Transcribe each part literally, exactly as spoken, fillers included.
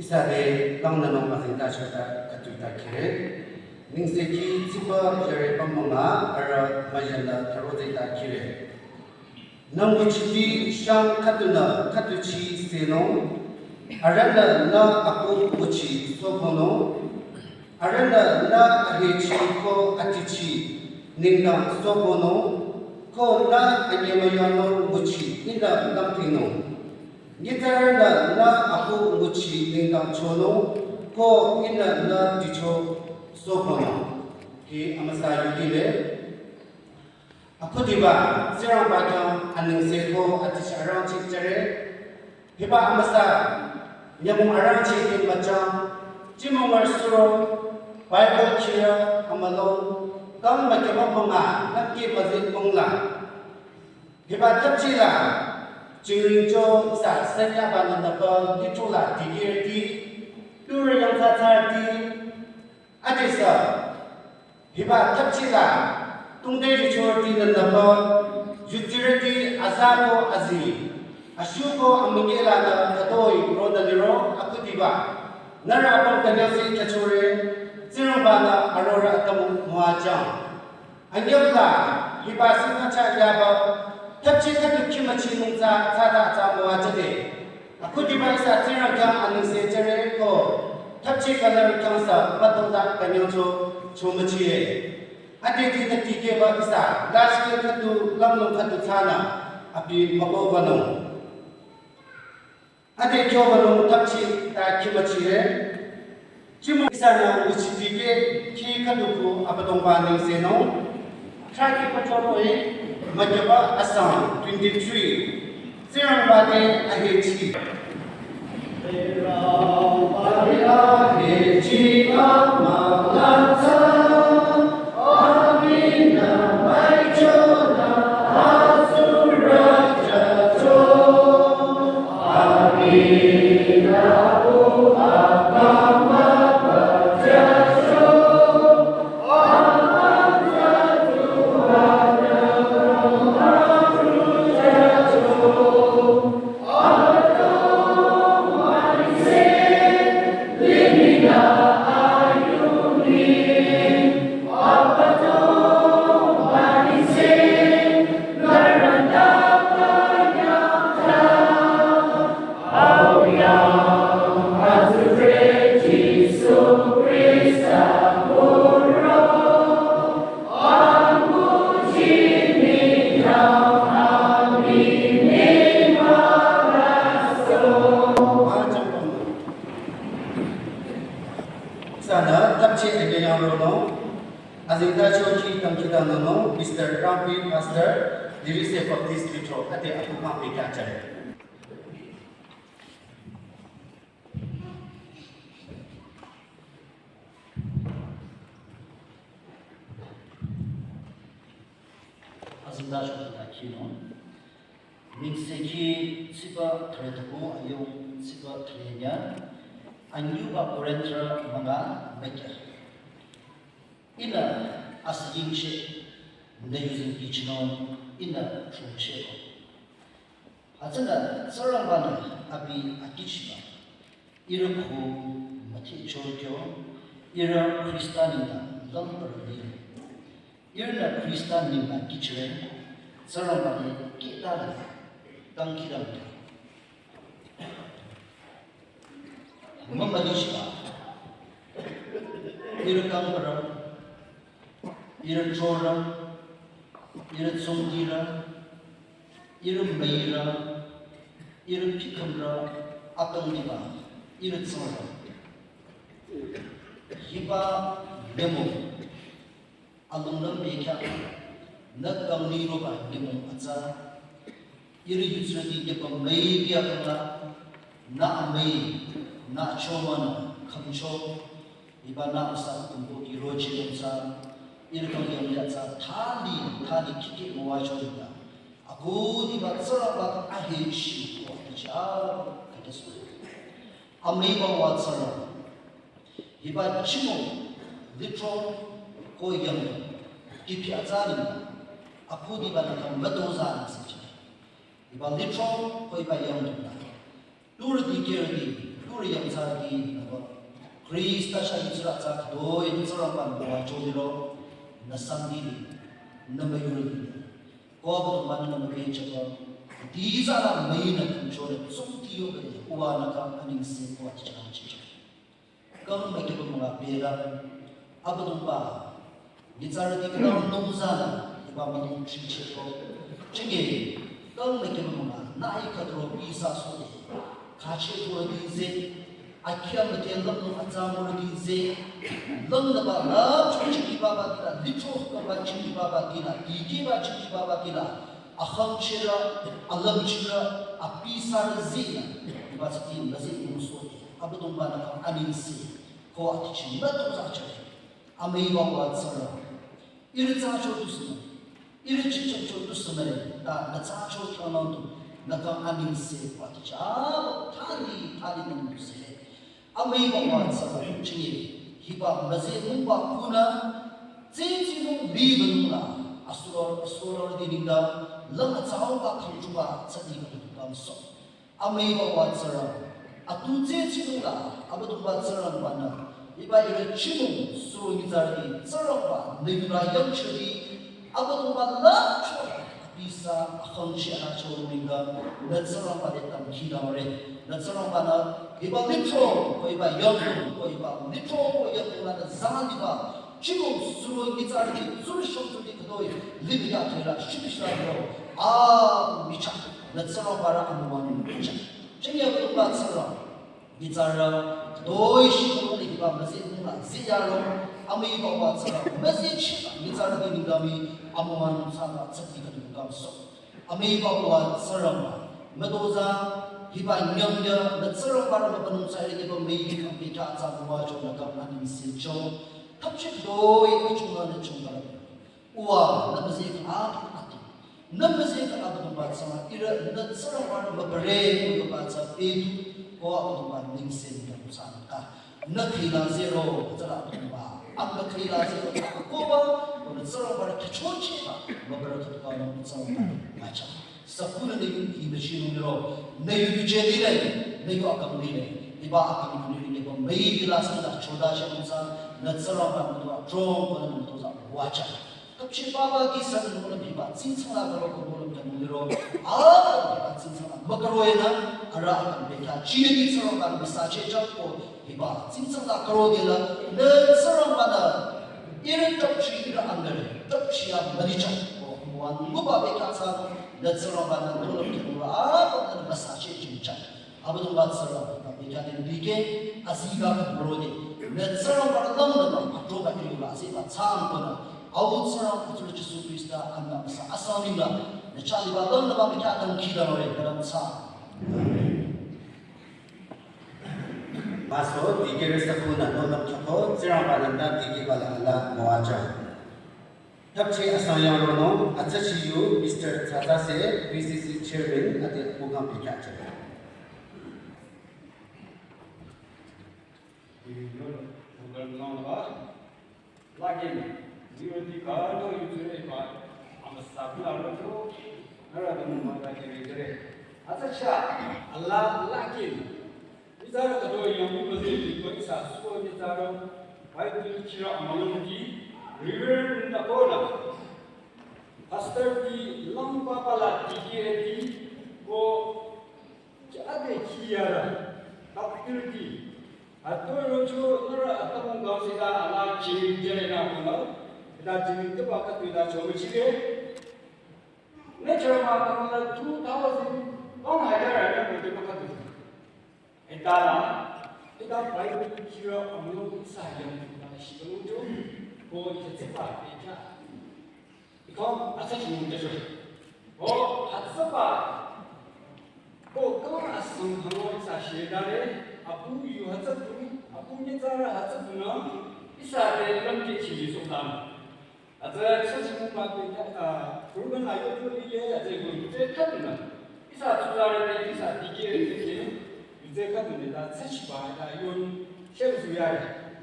Ihsa te langnünung azengtacho ta khüdu ta khire. Nengsekhi tsiba jüre pamanga arüh müyang la tharo te ta khire. Nü nguchiti shang khüdunü khüdu chi senung, arühnü nü aku nguchi sohkonung, arühnü nü ahechi ko atichi nengdang sohkonung, ko nü anyemüyangnung nguchi ihnü lümtinung. Nyitsarünü nü aku nguchi nengdang chonung, ko ihnü nü dicho sohkonung. Hi amüsa yudile. Akhudiba, Tsingrangba khyang anengse ko atichi arangcheh jüre. Hiba amüsa, nyümong arangcheh hi müchang, jümong ar suro, Bible khirü, amülung, kang mükyüba münga, nükeh müzeh mongla. Hiba thapchila, jingringcho ihsa sanyaba nünüba, lithula dikehrüti, turü yangthsathsarüti, adesü, hiba thapchila, tungde yuchorüti nünüba, yutirüti aza ko azi, ashu ko amünyi lanü khütoi ronü liro akhudiba, nührü apüm künyangse khyüchore, Tsingrangba-nü arorüh atümung müwajüng. Anyüla, hiba singachah yaba, thapchi khüdu khimüchi nungtsü, tsüta tsü müwajüde. Akhudiba ihsa Tsingrang khyang anengse jüre ko, thapchi color khyangsü mütongda künyangcho chomüchiye. Adeti nü tikehba ihsa, last year khüdu, langnung khüdu tsünü, abi mükohbanung. Ade kyohbanung thapchi ta khimüchire. Jümong ihsanü nguchi dikeh khi khüdu ku Abüdongba nengsenung. Traffic control-i mükyüba asang twenty-three. Tsingrangba te ahechi. Ihsanü thapchi anyüyang ronung, azengtacho khi tangkhidangnangnung, Mister Rampi Pastor, Lirise Baptist Lithro, ade akuma pekya jüre. Za shokhi la khinung. Mingsekhi tsiba thre tuku ayung tsiba thre nya. Anyuba Korinthrü münga mekya. Ihnü asiyingche, nü yuzeng kichinung, ihnü chungcheko. Hütsünü Tsingrangbanü abi akichiba. Ihrü khu müthehcho kyo, ihrü Khrista nengdang lümbarü lile. Ihrünü Khrista nengdang kichire, Tsingrangba-nü kihtale dangkhidangle. Mümülichiba. Ihrü kangbarü, ihrü chorü, ihrü tsungtirü, ihrü müirü, ihrü pikhümrü, akang liba, ihrü tsangba. Hiba nyümong, alungnüm bekhyah, nü kangli roba nyümong atsa, ihrü yutsürüti nyüpa müi biakangla, nü amüi, nü chomanü, khümcho, hiba nü amüsa kumbo irochi nungsa, ihrü kang yangya tsa, thali, thali kiki müwacho nungda. Akhudiba Tsingrangba ahechi ko acha, kake suri. Amüiba wa Tsingrang. Hiba chimo litro ko yangdong, kiphi atsa nengdang, akhudibanü kang mütozah nengse chire. Hiba litro ko hiba yangdong la. Turüti kerüti, turü yangthsarüti nüba. Khrista chah yutsürü atsa khütoi Tsingrangba-nü müwajü liro, nü sangdi li, nü müyurü li. Ko Abüdongba-nü nü mübüchehba, ditsala müinü khümchonü tsungtiyo bere, uwa nü kang anengse ko atichah chichah. Kang mükiba münga bela, Abüdongba, nyitsarüti kang nungzanü, hiba münung chicheko. Chinge, kang mükiba münga, nü-i khütro bisa sode, khache ko dinze, akhya müte lümnung atsa mürü dinze, lümnüba la, cho chiki baba dila, litro kaba chiki baba dila, dikiba chiki baba dila, akhangchirü, alümchirü, apisarü zinü, hiba tsati müzi nungsode. Abüdongba-nü kang anengse, ko atichah mütozah chire. Amüiba wa Tsingrang. Ihrü thsacho tusü mü. Ihrü chichehcho tusü mü re. Ta nü thsacho khyonang tu. Nü kang anengse ko atichah. Thali, thali nung tusü re. Amüiba wa Tsingrang chinge. Hiba müzi mungba kunü. Tsitsi nung biba nung la. Asuro, asuro di nengdang. Lang atsauba khangchuba tsati ka tu kang so. Amüiba wa Tsingrang, atu tsitsi nung la, Abüdongba Tsingrangba-nü, hiba ihrü chimo, suro nyitsarüti, Tsingrangba, nü yurü yangchirüti, Abüdongba la cho, bisa, akhangchi anacho nengdang, nü Tsingrangba-le dangkhidangle, nü Tsingrangba-nü, hiba litro, ko hiba yangdong, ko hiba litro, ko yangdong la nü zang liba, chimo, suro nyitsarüti, tsuri shongtsuri khütoi, libi ya khela, shibi shila yo, a, michah. Nü Tsingrangba rü amüwanung chah. Chinge Abüdongba Tsingrang. Nyitsarü, khütoi shi khütoi hiba müzi nung la, zi yaro, amüiba wa Tsingrang, müzi chiba, nyitsarü di nengdang mi, amüwanung thsaba, tsati ka nengdang so. Amüiba wa Tsingrang, mütozah, hiba nyangya, nü Tsingrangba rü mübünung thsare hiba müi kang pita thsa müwajü nü kang anengse cho. Thapchi khütoi, achungla nü chungla. Uwa, nü müzikang apüm ati. Nü müzikang Abüdongba Tsingrang, ihrü nü Tsingrangba rü mübüre, mübüba tsa pedu, ko Abüdongba nengse nü dang tsa nü ka. Nü khila zero, tsala Abüdongba. Am nü khila zero, koba, ko nü Tsingrangba rü khachocheba, mübüre khatuba nü Tsingrangba rü macha. Sakunü nü yu hi müchi nung liro, nü yu yu che lile, nü yu akang lile. Hiba akang nung lile, hiba müi bila sila choda che nung sa, nü Tsingrangba nü tuwa trong, ko nü nü tuwa wacha. Kapchi baba ki san nung nü biba, tsingtsang la karo ko nung nü liro, a biba tsingtsang la, makaro ena, ara akang beka, chi ni Tsingrangba nü sa che chang ko, hiba tsingtsang la karo de la, nü Tsingrangba nü, ihrü tapchi ihrü angare, tapchi ya mani chang ko, muan muba beka sa, nü Tsingrangba nü nung nü liro, a ko nü masa che ching chang. Abüdongba Tsingrang, ta beka de bike, aziga ka bro de, nü Tsingrangba nü lang nü ba, atro ba ihrü ba, aziba tsang ko nü, au Tsingrang, atro Jisu Krista, amna masa, asang ningla, nü chali ba lang nü ba beka dangkhidangle, nü dang tsang. Maso, dikeh rü sakunü nü nü choko, Tsingrangba nü dikeh ba la la müwajü. Thapche asang yang ronung, atsachi yu Mister Tsatsa se, V C C Chairman, ate mukang pekya chairman. Lagin, yurdi kano yutsure ba, ama sabla rojo, nara damu mata kere kere. Atsacha, Allah lagin. Izara kado yong mose di ko isa suo izara, Bible kira amalung di, Reverend Nakoda, Pastor di, Long Papa la di kire di, ko Ki ade kiyara, kapkirti. Ato rocho nara atamung gausida ala chiri jere na kuma. Ida chiri te baka tu ida chomi chire. Ne chama kamala two thousand, kong hajar ada mute baka tu. Ida la, ida Bible kira amno isa yang tu na shi rocho. Ko ita tsepa ita. Kong atsa chunung tesho. O, hatsaba. Ko kong asang hango isa shedare, apu yu hatsa tu, apu nyitsara hatsa tu na, isa de lam ke chili so tam. Atsa chunung ma ke, ah, program ayo tu lile, atsa ko yute katuna. Isa tu dare de, isa dike de ke, yute katuna da, atsa chiba da, yon, shem su yare.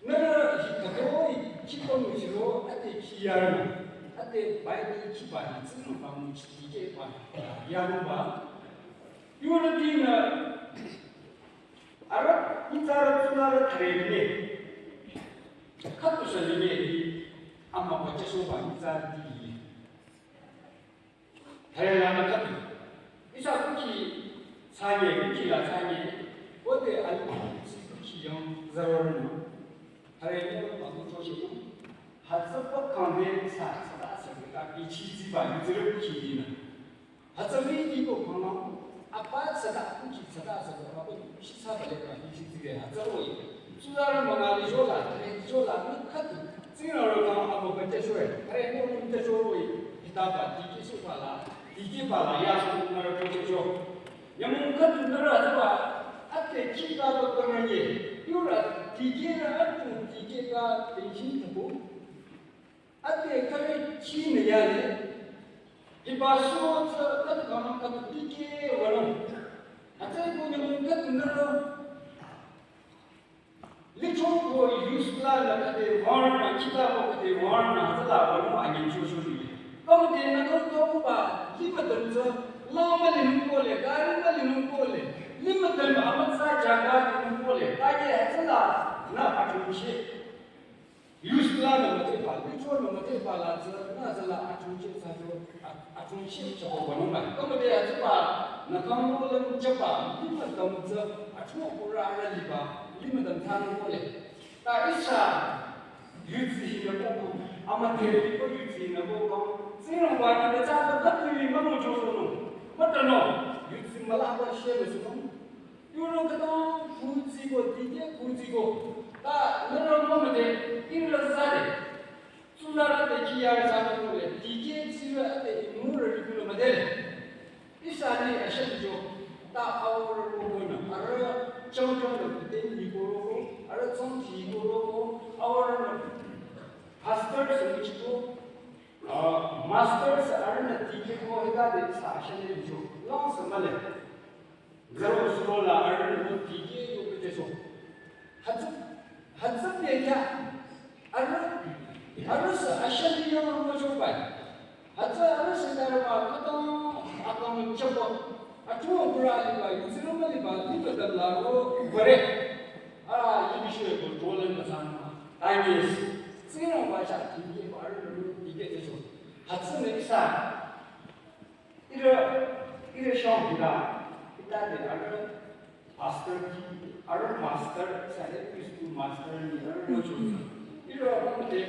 Nara hi katoi kipa müchiro ate kiyarna, ate Bible kipa ni tsino pa müchitike pa yarumba. Yurati na ara itara tunara tremne. Katu salime ama pachaso ba itara di. Thare lana katu. Isa kuki tsanye, kuki la tsanye. Ode alu kuki kuki yang zaror no. Thare ne ma ku to shi. Hatsa pa kande sa sa da sa ka bi chi zi ba yu zire kuki dina. Hatsa mi di ko kama. Apa sa da kuki sa da sa ka ko shi sa ba le ka bi chi zi ge hatsa ro yi. Suzarü münga lichola, thare lichola, nü khüdu, tsingrangba kang abo pete shoe, thare nü um te shoroi, hita ba, dikeh shupa la, dikeh ba la, ya shu nü ra pete sho. Nyamong khüdu nü ra zaba, ate khita ba kang ye, yura, dikeh ra atu, dikeh ba, tension tabo. Ate kare chi ne ya le. Hiba so tsa katu kama katu dikeh wano. Ate ko ne mun katu naro. Litro ko use la la kate warna, kita ko kate warna, tsa la wano anyi cho cho ni. Kama de na ko to ba, lima dan tsa, la ma le nun ko le, gari ma le nun ko le. Lima dan ba ama tsa jaga le nun ko le. Ta ye tsa la, na pa cho che. Use la na mate pa, litro na mate pa la tsü, na tsü la atung che tsü jo, a-, atung che cha ko ba nung ba. Kama de ya tsü pa, na kang mo la mu cha pa, ni ma kang tsü, atung ko ra ra li ba, ni ma dan tang ko le. Ta isa, yu zi na ko ko, ama de ni ko yu zi na ko ko. Tsü na ba ni da cha ko ka tu ni ma mo jo so no. Ma ta no, yu zi ma la ba she le so no. Yuro kadang kuzi ko, dikeh kuzi ko. Ta, nara mama de, inra zade. Tsunara de kiyar zade ko le, dikeh tsira de imura rikula madele. Isa ni ashan jo. Ta, awara ko ko na, ara chong chong na, ten ni ko ro ko, ara chong chi ko ro ko, awara na. Pastor se mi ko, ah, master se ara na dikeh ko, hita de isa ashan jo. Long se male. Zero suro la arüh nü dikeh yo pete so. Hütsü, hütsü pekya, arüh, arüh sü ashali yo mo jo bai. Hütsü arüh sü darba kata akam chapa. Atu kura liba, yuziro ma liba, liba da la ro bare. A, yibi shwe ko tolen ba san ma. Time is. Tsira ba cha dikeh ba arüh nü dikeh te so. Hütsü ne isa. Ira, ira shong hira, ita de aro pastor ki, aro master, Sunday school master ni aro lo chungsa. Ira aro de,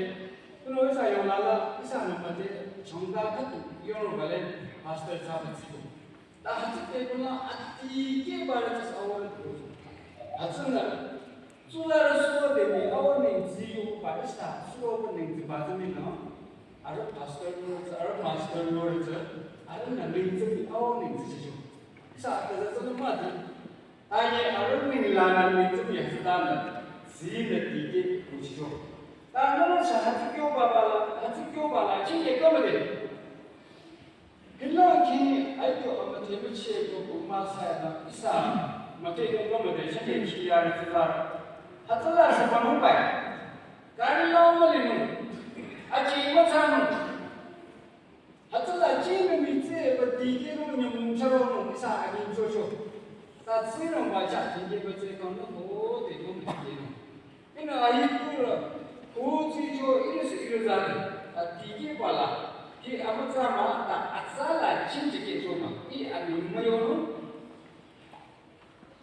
kuno isa yong lala, isa no mate, chongda katu, yong bale, pastor sa ba tsiko. Ta hütsü te kuna ati ke bare tas awar ko. Hütsü na, Tsula ra suwa de ni awa neng zi yu pa isa suwa pa neng zi pa zi mi na. Arüh pastor nü zi, arüh master nü zi, arüh nü neng zi mi awa neng zi zi yu. Isa ata zi zi nü ma zi. Aye arüh neng la nü neng zi mi ya zi ta nü. Zi nü dikeh ku zi yu. Ta nana sa hütsü kyo baba la, hütsü kyo bala, chinge kamade. Hila ki ayo amate miche ko ko masaya na ihsa, mate ko kamade, chinge kiyare tuzara. Hütsüla sa panu bai. Kari la mali nu. Achi matsanu. Hütsüla chinge mi tse ba dikehnung nyümong charonung ihsa ani chocho. Ta tsirong ba cha dikeh ba tse kang no ho de ko mi dikehnung. Ihnü ayi kura, hu tsicho iris irizani, a dikeh bala, ki amütsa ma, ta atsala chinchike choma, i ani mayonu,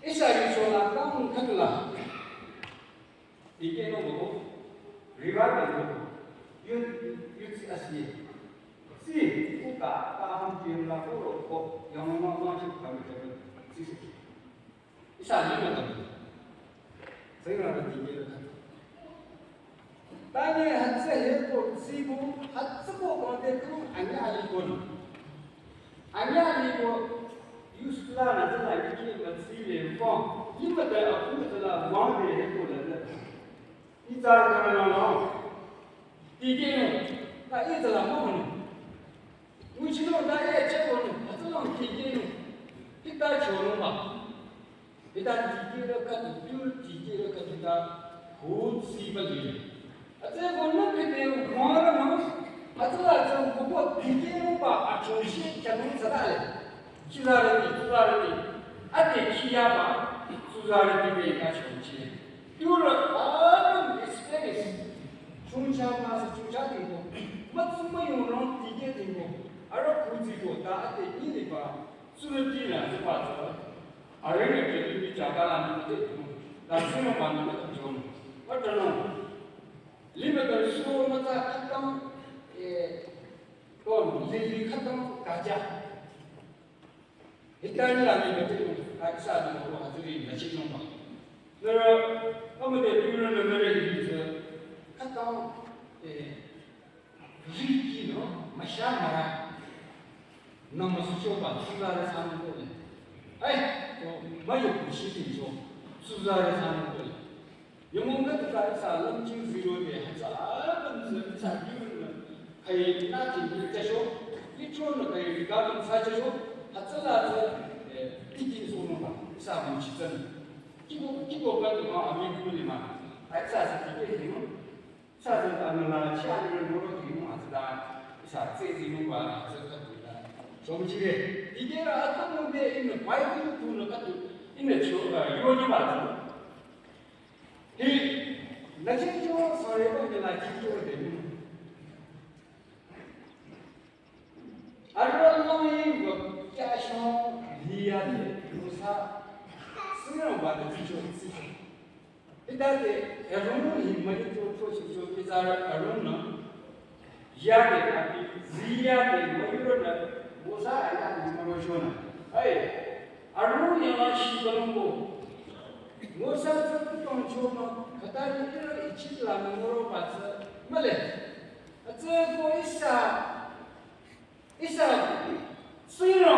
ihsa richola kang khatula, dikeh no go, revival go, yut, yut si asi, si, uka, ta ham kien la ko, ko, yang ma ma chuk kami kami, si si. Ihsa lima tang. Tsingrangnü dikeh la kang. Tanye hütsü heko tsibu, hütsüko kangte kung anya aliko. Anya aliko, yusla na tsala yiki ma tsile fong. Yima ta aku tsala wangde heko la tsala. Itsara tsara la la. Dikehnung, ta itsala mo. Nguchinung ta ye chehkonung, hütsülang dikehnung. Hita chonung ba. Hita dikeh la katu, pure dikeh la katu ta, hu tsiba lile. Hütsüko nü pete wara ma, hütsüla tsü kubo dikehnung ba, achungshi kyanung tsatale. Chizareti, tsuzareti, ate kiyaba, tsuzareti be ka chungshi. Yura, ah, experience. Chungcha ma sa chungcha dingko. Matsuma yungrong dikeh dingko. Ara kuzi ko ta ate nini ba. Sureti na ziba tsara. Arenge ke ni chakala ni te. Ta sino ba ni te chon. Patano. Lima ta sino mata khatam, eh, ton, lili khatam kaja. Hitani la ni te, ka ihsa ni ko hatiri na chinung ba. Nara, kama te pura na nara ni te, khatam, eh, riki no, masha mara. Nama sucho ba, tsuzare sanung ko le. Ai, to, mayo kushi tin cho, tsuzare sanung ko le. Yamong ka tuta ihsa lamching zero de, hütsü, ah, lamching ihsa yun na, kai na tin ni chasho, ni chon na kai rika lam sa chasho, hütsüla tsü, eh, titin so no ba, ihsa mung chi tsani. Kibo, kibo ka tuta ami kuli ma, ihsa sa titin ni mo. Sa zü ta nü la chia nü nü ro ti nü a zü ta, sa zü zi nü ba, sa ka tu ta. Chom chi de. Dikeh la a ta nü de in the Bible tu nü ka tu, in the cho, uh, yo ni ba tu. Hi, na chi cho sa re ba ni la chi cho de nü. Arüh longyi wü kyashong liya de, musa, singyo ba de ticho, ticho. Ita de, Aaron hi mali to, to, to, to, ita Aaron no. Ya de, abi, ziya de, mayuro na, musa, aya, maro shona. Ai, Aaron ya la shi balongo. Musa tsü tong choma, khatari ira Egypt la moro ba tsü, male. Atsü ko ihsa, ihsa, sino,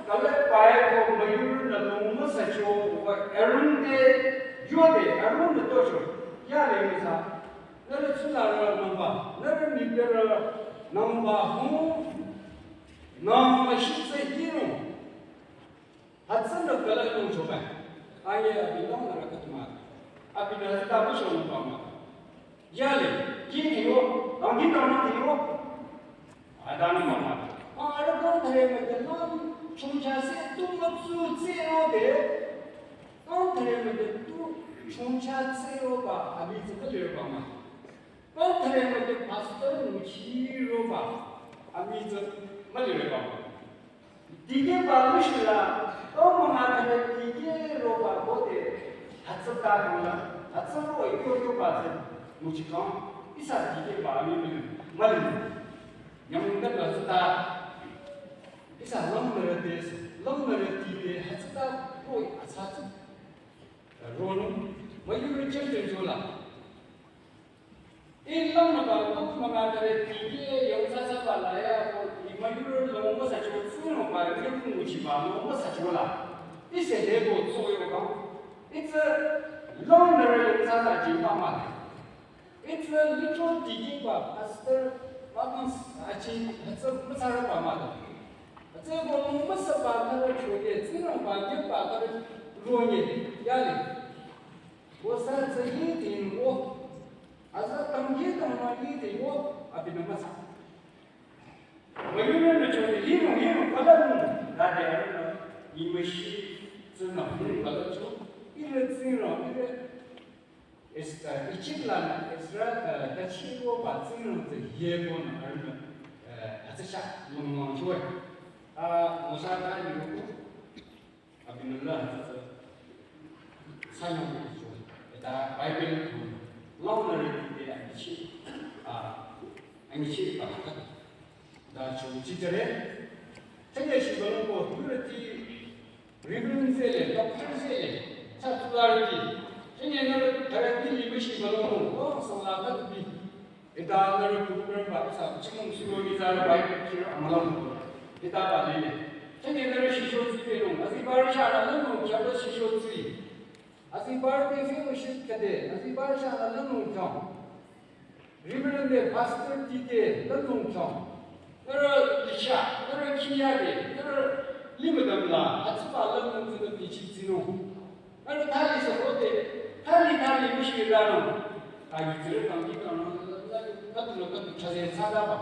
kale pae ko mayur na lung masa cho, wa Aaron de, yo de, Aaron de to cho, ya le masa. Nara tsula ra nangba, nara ni de ra nangba, hu, nangba shi tsü hiro. Hütsünü kala yong choba. Aye abi nong nara katuma. Abi na ta bu shong ba ma. Yale, ki ni yo, dang ki dang ki yo. Adan ma ma. Ara dang thare ma de lam chungcha se tu ma tsu tse ro de. Dang thare ma de tu chungcha tse ro ba abi tse ka le ba ma. Dang thare ma de pastor mu chi ro ba abi tse ma le ba ma. Dikeh ba lushila, to mama thare dikeh roba bote, hütsü ta kula, hütsü ro ikyo kyo ba tsü, muchikang, ihsa dikeh ba mi mi, mali. Nyamung da ba tsü ta, ihsa long nara de, long nara dikeh, hütsü ta ro atsa tsü. Ro nung, mayur chen chen jola. Ih lang nü ba, ko mama thare dikeh yong sa sa ba la ya ko, i mayur long mo sa cho, tsü nü ba, ri ku ngu chi ba, long mo sa cho la. Ih se de ko tso yo ka. Ih tsü long nü re yong sa sa jin ba ma. It's a little digging ba pastor, ba mah, achi, hütsü mütsarü ba mah do. Hütsüko mümüsa ba nührü chode, Tsingrangba nyeba nührü ronye, yale. Ko sa tsü yi ting wo. Aza tangye tangma yi ting wo, abinü müsa. Müyurünü chode, yinung, yinung, kalanung. Dade arühnü, imüshi, tsünü, yinung, kalacho. Ile Tsingrang, ile Esta, Ijip lanü Israel, eh, dachi wo ba Tsingrang tsü yebo nü arühnü, eh, atsüsha mümang chue. A, Mosa ta yoko, abinü la tsü, sanyang chue. Eta Bible tu, long na re ti de anyichi, a, anyichi ba ta. Da chongchi jüre. Chanye shi balong ko, yurüti Reverend zele, Doctor zele, sa tsularüti. Chanye nührü directly li müshi balong ko, oh, sangla ka tupi. Ita nührü program ba, sa chimung suro ni zara bai kira amalang ko. Ita ba lile. Chanye nührü shisho tsi pelong, azi bar sha la lung, kya ba shisho tsi. Azi bar te fellowship kade, azi bar sha la lung kyong. Reverend de pastor ti de la lung kyong. Nührü licha, nührü kiya de, nührü limüdam la, atsüba la lung züdü bichi zinung. Nührü thali sa ko de, thali thali müshi la lung. Ayi zirü kang ki kang, katu la katu chaze sa da ba.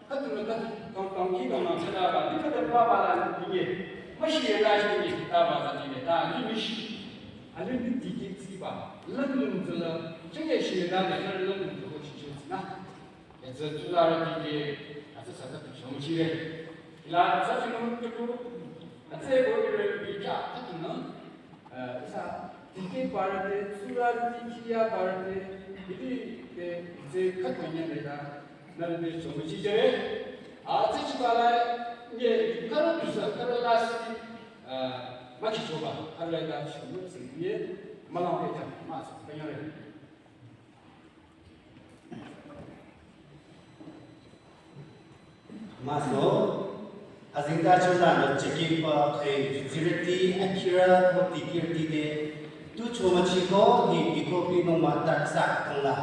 Katu la katu kang kang ki kang sa da ba. Limüdam ba ba la ni ye. Müshi ye la shi ni ta ba sa ni le ta ni müshi. Alü ni dikeh tsiba, lümlüm züla, chenge shirida ne lümlüm züla chichu tsina. Etsü tsularüti de, atsü saka tu shongchire. Ila sa chino kutu, atsü bo ire bika, katu na. Eh, isa, dikeh barüte, tsularüti kiya barüte, ili de, ze katu ne de da, na de shongchire. Atsü chibala, ye, kara dusa, kara lasi, eh, machichoba, kara da shongchire. Malang pehcha, mas, penyore. Maso, azingda chula no chiki pa kai ziriti akira ko tikirti de, tu choma chiko ni iko pi no mata sa kong la.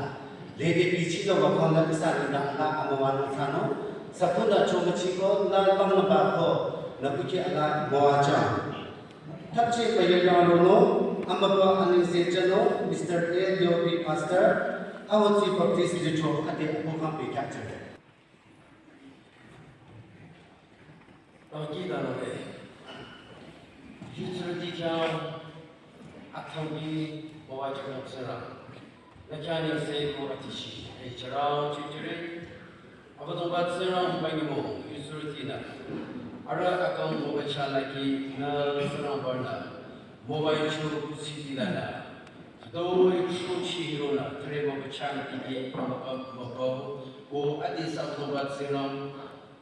Lede pi chi lo wa kong la isa ni da la amawa no sano. Sapuna choma chiko la bang na ba ko, na kuki ala mawa chang. Thapchi payirang rono, amaba aningse chano, Mister A Leopi Pastor, Ahotsi Baptist Lithro, ate apo kang pe kya chare. Tangki danore. Yutsuru di kya, atangki, bawa chano tsera. Nakyani se ko atishi, ei charao chichire. Abüdongba Tsingrang hiba nyümong, yutsuru tinü. Arüh akang moba chalaki nü Tsingrangba nü. Moba yuchu kusi tinü nü. Doi chu chi hiro nü, tre moba chalaki ni, moba, moba, ko ati sa Abüdongba Tsingrang.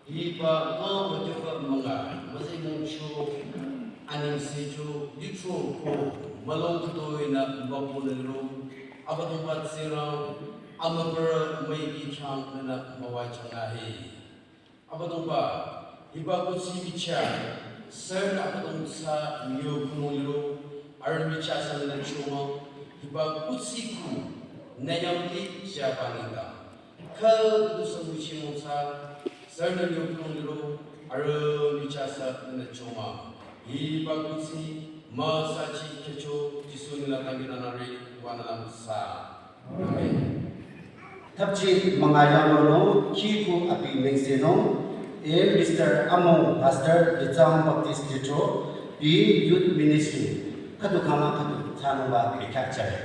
Hiba kang mütüpü münga, müzimung cho, aningse cho, lithro ko, mülung khütoi nü mübü liro, Abüdongba Tsingrang, amübürü müipi chang nü müwajang ahe. Abüdongba, hiba kusi bicha, sir nü Abüdong sa nyo kunung liro, arüh bicha sa nü chomang, hiba kusi ku, nü yangdi cha banita. Kal du sa nguchi mongsa, sir nü nyo kunung liro, arüh bicha sa nü chomang. Hiba kusi, ma sa chi kecho, Jisu nila tangi nana re, wa nü lam sa. Amen. Thapchi mangayang rono, ki ku api mengse no, e Mister Among, Pastor, Litsang Baptist Lithro, pi Youth Ministry, khüdu kama khüdu, thano ba, pe kya chare.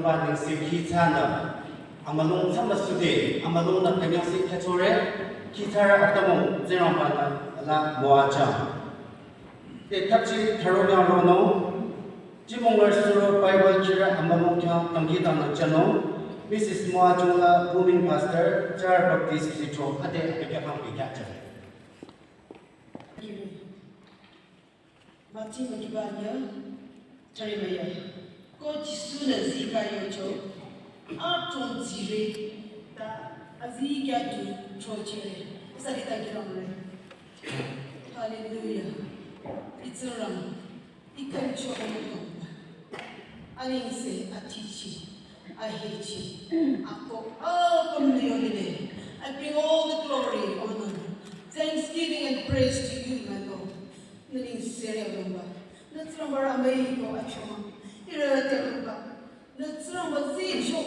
Ba ningse khitsanü amülung tsama süde, amülung nü kanyang se kachore, khitsarü atümung Tsingrangba nü la müwajang. Te thapchi tharonyang ronung, Jimonglar suro Bible khirü amülung khyang tangki tangnü chanung, Missus Moa Chungla, Women Pastor, Char Baptist Litro, ate apekya kang pekya chanung. Mati makiba nya, tari maya. Ko Jisu nü zika yocho, atong zire, ta azikya tu chochire. Sari ta kiramre. Hallelujah. Itsurang, ikan cho amutomba. Aningse atichi, ahechi, ako apüm nü yohile. I bring all the glory, honor, thanksgiving and praise to you, my Lord. Nü ningse re abümba. Nü Tsingrangba amüi ko achoma. Ira te abümba. Nü Tsingrangba zi cho.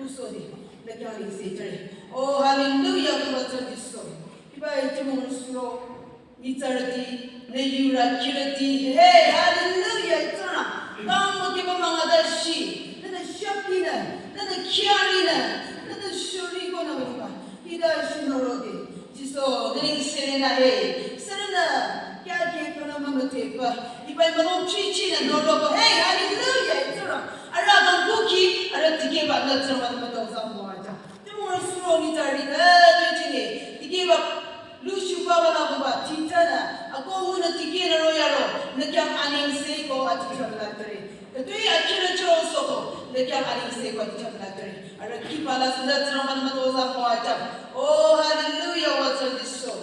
Usodi. Nü khyang ningse chare. Oh, hallelujah, abümba tsar diso. Iba iti mo suro. Nitsarüti, nü yura kirüti. Hey, hallelujah, Tsingrang. Kang mo kiba mangada shi. Nü nü shakti nü, nü nü kiari nü, nü nü shuri ko nü baba. Hida shi nü rode. Jisu, nü ningse re nü he. Sürünü, kya ke pala mama tepa. Iba iba long chi chi nü nü robo. Hey, hallelujah, Tsingrang. Ara dang buki, ara tikehba nü Tsingrang nü mata uzang mo aja. Tümung suro nitsarüti, eh, tüchine. Tikehba Lushu baba la baba, titana, ako ngunü tikenü royaro, nü khyang aningse ko aticham la tere. Katui akira choro soko, nü khyang aningse ko aticham la tere. Ara kiba la sunda Tsingrangba nü mata uzang mo aja. Oh, hallelujah, what's on this soul?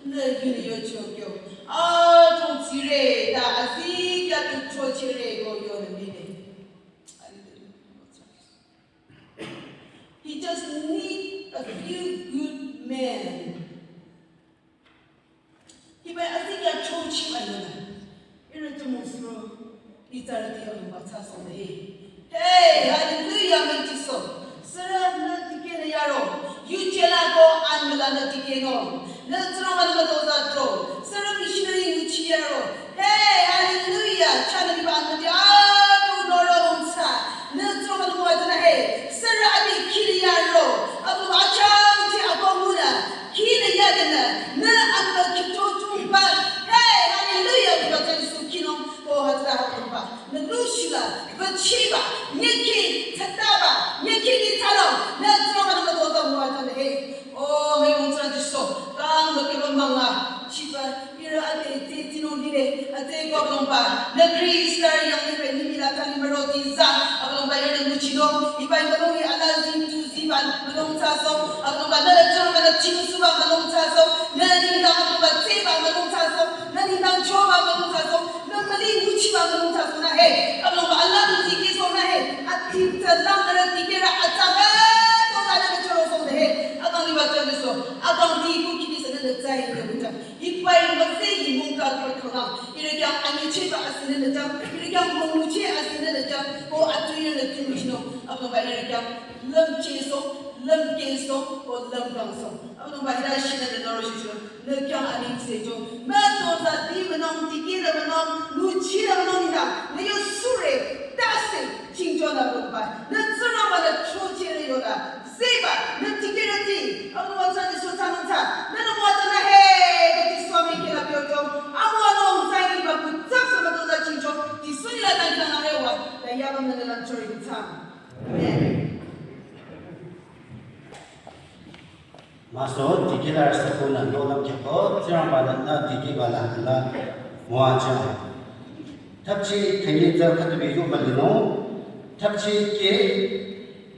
Nü yuni yocho kyo. Atong zire, ta azikya tu chochire ko yonü mine. Hallelujah. He just need a few good men. Hiba azikya chochi ayona. Ira tumusro, itsarüti abümba tsasonde he. Hey, hallelujah, mentiso. Sürünü tikenü yaro. Yuchela ko anmüla nü tikeno. Nü Tsingrangba nü mata uzatro. Sürü missionary yuchi yaro. Hey, hallelujah. Chana liba anmüti atu noro umsa. Nü Tsingrangba nü müwajana he. Sürü abi kiri yaro. Abu achang ti abu muna. Kiri yadena. Nü anmü kito tumba. Hey, hallelujah. Abu batan su kinong. Ko hatra abu ba. Nü lushila. Bachiba. Nyeki tataba. Nyeki ni talo. Nü Tsingrangba nü mata uzang müwajana he. Oh, he mungsa diso, kang lo keba manga, chiba, ira ate, te tino lire, ate ko abangba, nü Krista yang lire, nimi la tali mero tiza, abangba ira nguchino, iba iba lo ala zi tu ziba, malong taso, abangba nü Tsingrangba nü ching suba, malong taso, nü ningdang abangba tseba, malong taso, nü ningdang choba, malong taso, nü mali nguchiba, malong taso na he, abangba ala tu zike so na he, ati ta lang nara tikera, atsa, eh, to ala nü choro so na he, abang liba tali so, Akang ti ko kini sene le tsai le muta. Ipai mase imung ka ko kona. Ire kya anyi che ba asene le jam. Ire kya mungu che asene le jam. Ko atu ire le tu chino. Abangba ire kya lem che so, lem ke so, ko lem kang so. Abangba ira shine le noro shisho. Le kya ani se jo. Ma to za di menong, di ke le menong, lu chi le menong ina. Le yo sure, ta se, ching jo la bumba. Le tsura ma le cho che le yo la. Zeba, nü tikerüti, abu watsa ni sota nungta, nü nü watsa na he, beti swami kela pyoto, abu ano ungta ni ba kutsa sa mato da chincho, ti suni la tangina na rewa, da yaba nü la chori kutsa. Amen. Maso, tikela sa kuna no lam kyako, Tsingrangba nü tikeba la la mwacha. Thapchi khanyi tsü khatubi yu balino. Thapchi ke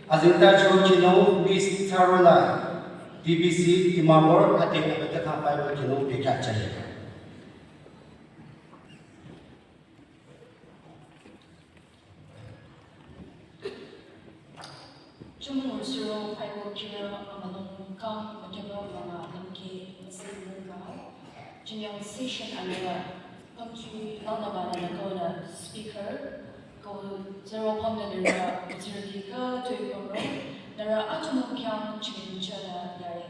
azinta cho chino Miss Tsarola, D B C Dimapur, ate abata kha Bible kino bekya chale. Chumung suro Bible kira amalung kang makeba manga lamke masih mungka. Chinyang session anila pangki launaba na nakona speaker ko zero pamda nira zero di ka tui pamro nara atumung kyang chimin chana yare.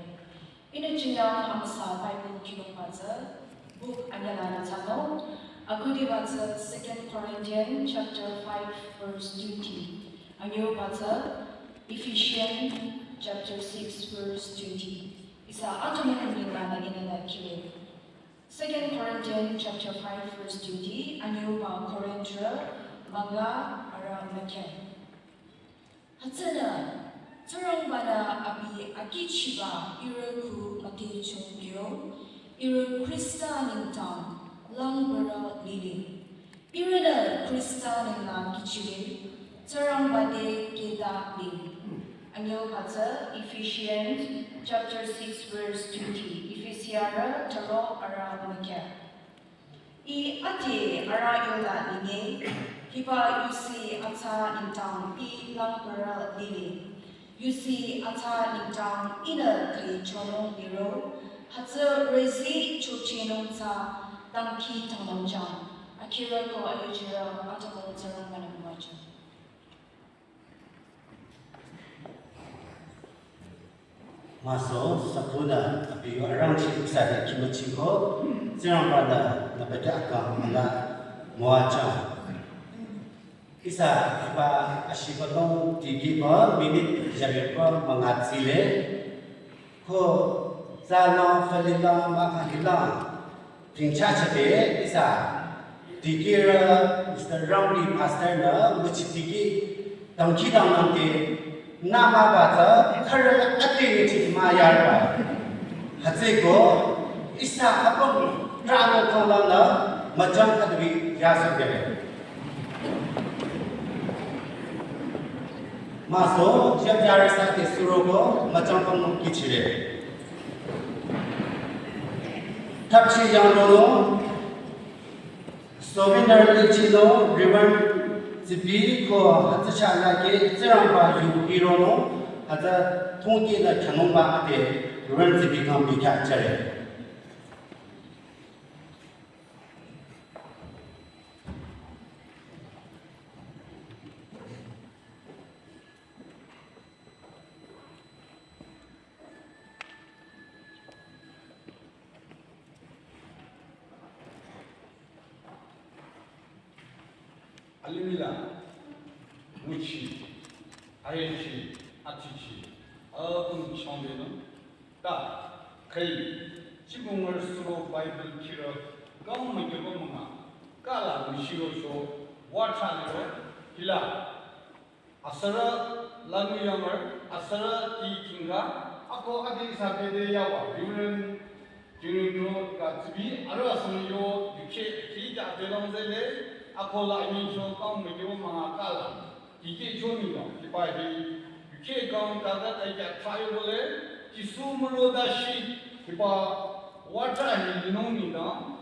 Ina chinyang amasa Bible kinung baza book anyala na tano. Akudi baza Second Corinthians chapter five verse twenty. Anyo batsa Ephesians chapter six verse twenty. Ihsa atümung ningla nü inela kire. Second Corinthians chapter five verse twenty. Anyo ba Korinth manga ara mükya. Hütsünü, Tsingrangba-nü abi akihchiba ihrü kuh müdhechung kyo, ihrü Khrista nengdang langbürü lile. Ihrünü Khrista nengla kihchile, Tsingrangba te khüta le. Anyo batsa Ephesians chapter six verse twenty. Efesiarü thüro ara mükya. Ih ade arüh yola linge, hiba yusi atsa nengdang ih langbürü lile. Yusi atsa nengdang ihnü khüi chonung liro, hütsü rüzi chochehnung tsü dangkhidangnangjüng. Akhirü ko ayuchirü atümung Tsingrangba-nü müwajüng. Maso, sakunü, abi yu arangcheh ihsa te khimüchiko, Tsingrangba-nü, nü bete akang münü müwajüng. Ihsa, hiba, ashiba long, dikehnü, minute, jariba, münga tsile. Ko, tsünü, falilang, mükalilang. Tingcha chate ihsa dikehrü Mister Ramri Pastor-nü nguchi dikeh dangkhidangnangde nü müba tsü khürü ade nguchi müyarba. Hütsüeko ihsa apüm trano kanglangnü müchang khüdu bi yasohkele. Maso, jep yarü sate suroko müchang kangnung kihchire. Thapchi yanglonung, souvenir lichilong, Reverend Zipi ko hütsü chah lake, Tsingrangba yu hironung, hütsü thongkehnü khyünungba ade, Reverend Zipi kang bikya chare. Alimih la, nguchi, ayechi, atichi, apüm changde nü, ta, khüi, chibungar suro Bible khirü, kang mügeba münga, kala nguchiro cho, wacha liro, hila, asürü lanü yamar, asürü ti kinga, ako adi sabede yawa, Reverend Jingring Road ka zibi, arüh asang yo, yukheh, ki ja belong zele, ako la yin cho kang mügyo münga kala, dikeh cho ni dang, kipa hi, yukheh kang kaga ta ya try bole, Jisu müro da shi, kipa water hi linung ni dang,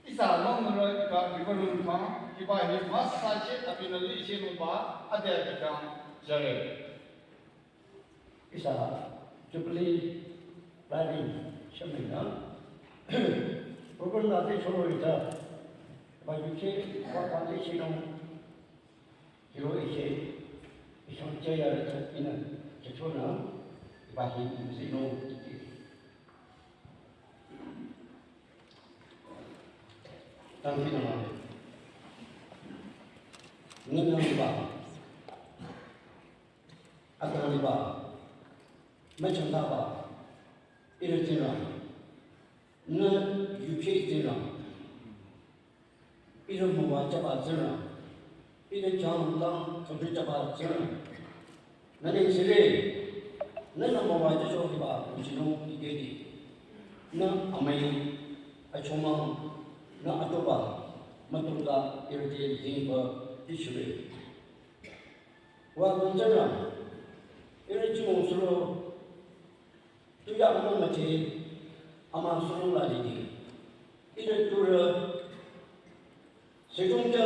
ihsa long nüra kipa bibarung kang, kipa hi mas sache abinü lichehnungba, ade abi kang jare. Ihsa Jubilee planning shemina, program la te choro ita, ba yukheh, ba ba lichehnung, hiro iche, ishang chaya ita ina, chachona, ba hi lichehnung, Tangki nama. Nina liba. Atang liba. Machang liba. Ira tira. Na yukheh tira. Ira mawa chaba tira. Ira chang tang kudri chaba tira. Nani sire, nana mawa jacho hiba, uchino ikedi. Na amai, achomang, na atoba, matuka, irte, yingba, ishire. Wa kunjana, iri chimong suro, tuya amang mate, ama suro la didi. Iri tura, Sejongja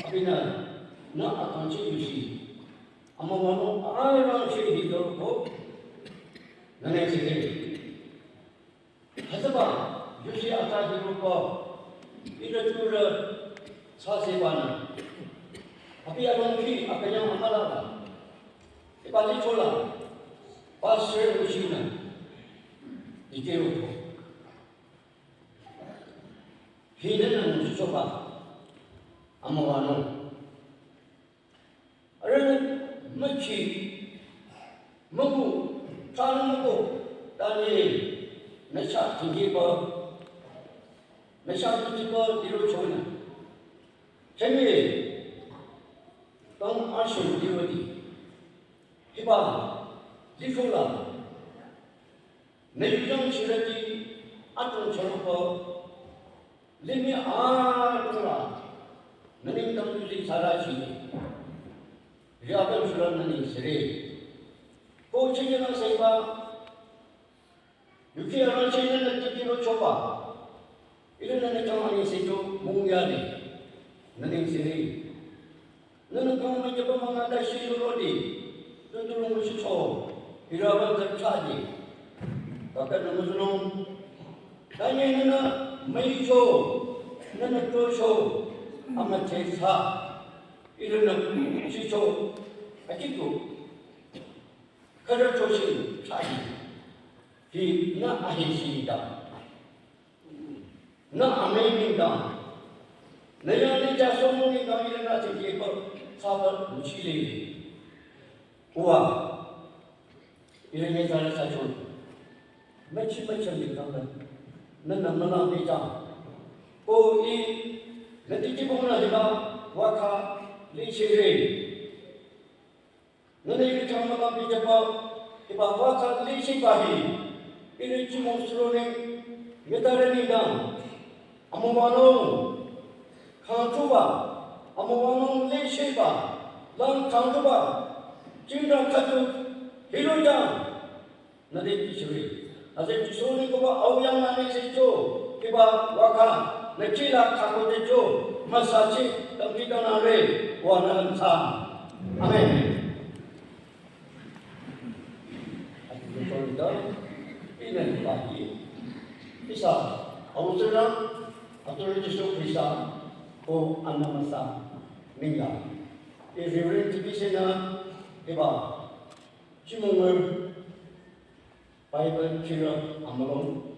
abinü na akangchi yusi. Ama wano arang shi hidor ko. Nane sege. Hütsüba yusi ata hidor ko. Ida tura sa se bana. Abi along ki akanyang amala ba. Iba li chola. Ba se yusi na. Ike ko. Hidden ang chuchoba. Amawano. Nüsha tu tiba diro chona. Chemi. Tang ashin diro di. Hiba. Difula. Nü yuyang shirati atong chonoko. Limi atong la. Nü nengdang tu di sara shi. Riakan shura nü neng sere. Ko chini na saiba. Yuki arang chini nü tiki ro choba. Ila nü nü kama neng sejo mung ya ni. Nü neng sere. Nünü kang müküba manga da shi yoro di. Nünü tulung shi cho. Hira ban zat cha di. Kaka nü müzunung. Tanye nünü mai cho. Nünü to cho. Ama che cha. Ila nü shi cho. Akiku. Kara cho shi cha di. Hi nü ahi shi da. Nü amei nengdang. Nü yang nü ja somo nengdang ila nü tiki ko saba luchi le. Uwa. Ila nü zara sa chon. Machi machi nengdang nü. Nü nü mala nü ja. Ko i nü tiki ko nü hiba waka li chire. Nünü iri changmala bijapa, iba waka lishi bahi, iri chimo surone, ngetare nidang, amawano, kangchuba, amawano lishi ba, lang kangchuba, chinda katu, hiruja, nüde kishuri. Aze Jisu ni koba auyang nane se jo, kiba waka, nü kila kako je jo, masachi, tamki tanare, wa nü sa. Amen. Ati ko da, ina ni ba yi. Isa, auzera, atori Jisu Krista, ko anamasa, ninga. E Reverend Tibisena, kiba, Chimongwe Bible kira amülung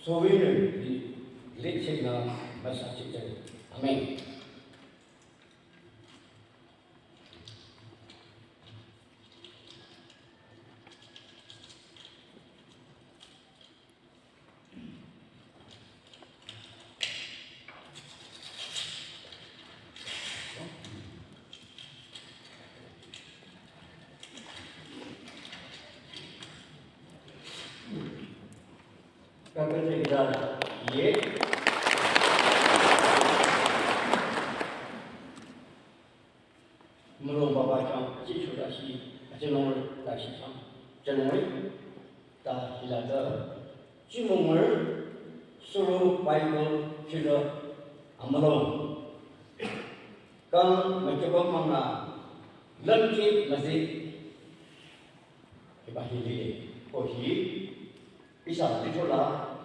souvenir di lechena masa chichari. Amen. Kakete ida ye. Mülung baba chang, chi shu da shi, a chenong da shi chang, chenong ta hila da, chi mongwe, suru Bible kira amülung. Kang mekeba manga, lamki mazi, kiba hili, ko hi, Isa lichola,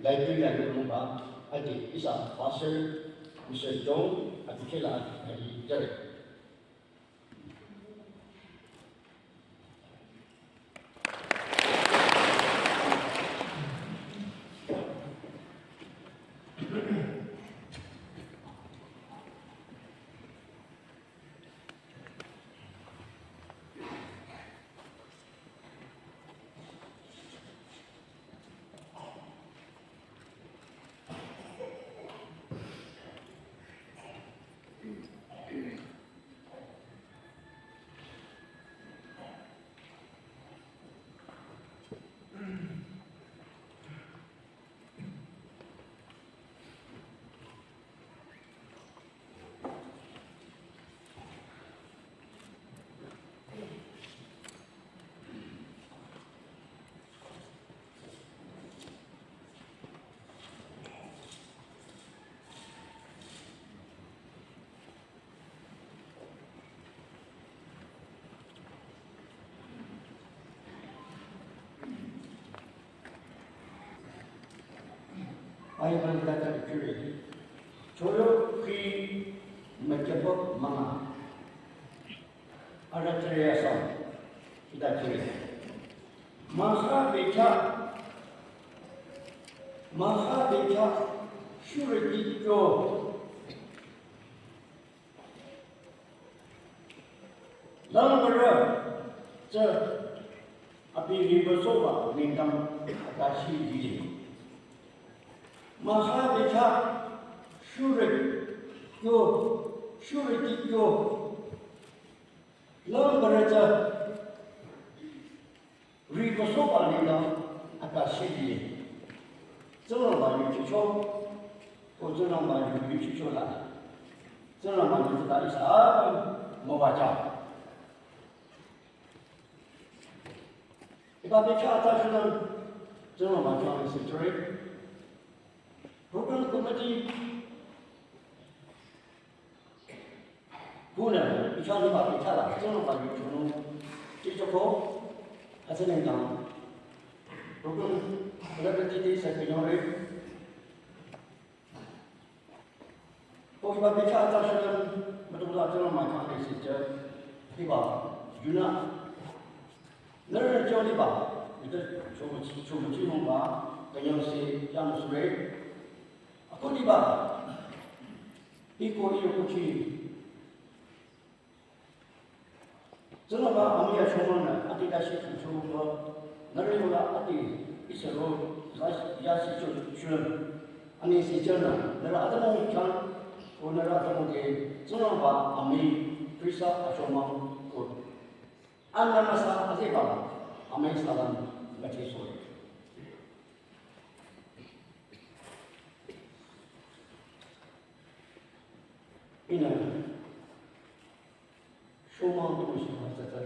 library la yonungba, adi isa pastor, Mister John, adi kela, adi jare. Bible la ta kiri. Cholo ki mekeba manga. Ara chiri asam. Ida chiri. Maha becha. Maha becha. Shuriti kyo. Langbara tsü abi riba soba nengdang atashi dile. Mahsa bekhyah shurü kyo, shurü ki kyo. Lang barü tsü ribasoba nengdang aka shidi. Tsingrangba yuchicho, ko Tsingrangba yu yuchicho la. Tsingrangba yuchita ihsa müwajang. Hiba bekhyah atsa shulüm Tsingrangba chang isi chore. Program committee kunü ihsa hiba bekhyah la Tsingrangba yu chonung chichoko hütsü nengdang program celebrity de secretary Ko hiba bekhyah atsa shulüm mütungla Tsingrangba chang isi chore. Hiba yunü nührü chon hiba ite chobu chobu chinungba künyangse yang sure. Ako hiba iko iyo kuchi Tsingrangba amüi achomang nü ati dashi kuchonung ko nührü yola ati isero yasi cho shulüm. Ani si chonü nührü atümung chang ko nührü atümung ke Tsingrangba amüi Khrista achomang ko. Anna masa aziba amüi salam gachi sore. Ihnü shomang tu shomang tsatsa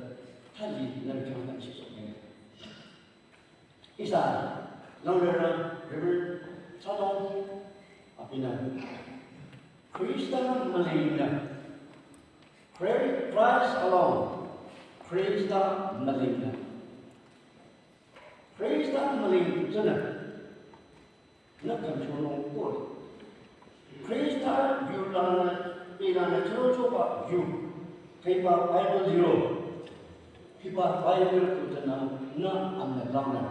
thali nang chang nang chisok ne. Ihsa langrera Reverend Chadong abinü Khrista mülingnü. Christ alone. Khrista mülingnü. Khrista müling tsünü. Nü kümchonung kore. Khrista yu lanü, pi lanü chürochoba yu. Hiba Bible yu. Hiba Bible kutsünü nü amülangnü.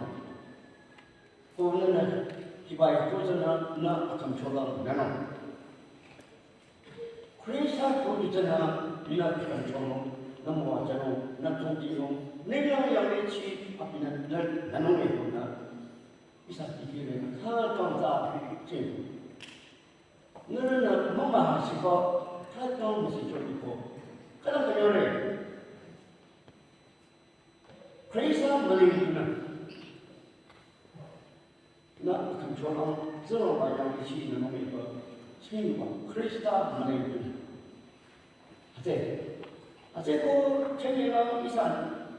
Ko nünü hiba yu kutsünü nü akümcholang nünü. Khrista ko yutsünü nü kümchonung, nü müwajünung, nü tongdinung, nü yang yang le chi abinü nü nünung ne ko nü. Ihsa tikehre khütang tsü ching. Nührünü mümüsiko khütang müsicho iko. Khütang künyangre. Khrista mülingnü. Nü kümcholang Tsingrangba yang ichinü nümiba chingba Khrista mülingnü. Ate. Ate ko chengela ihsa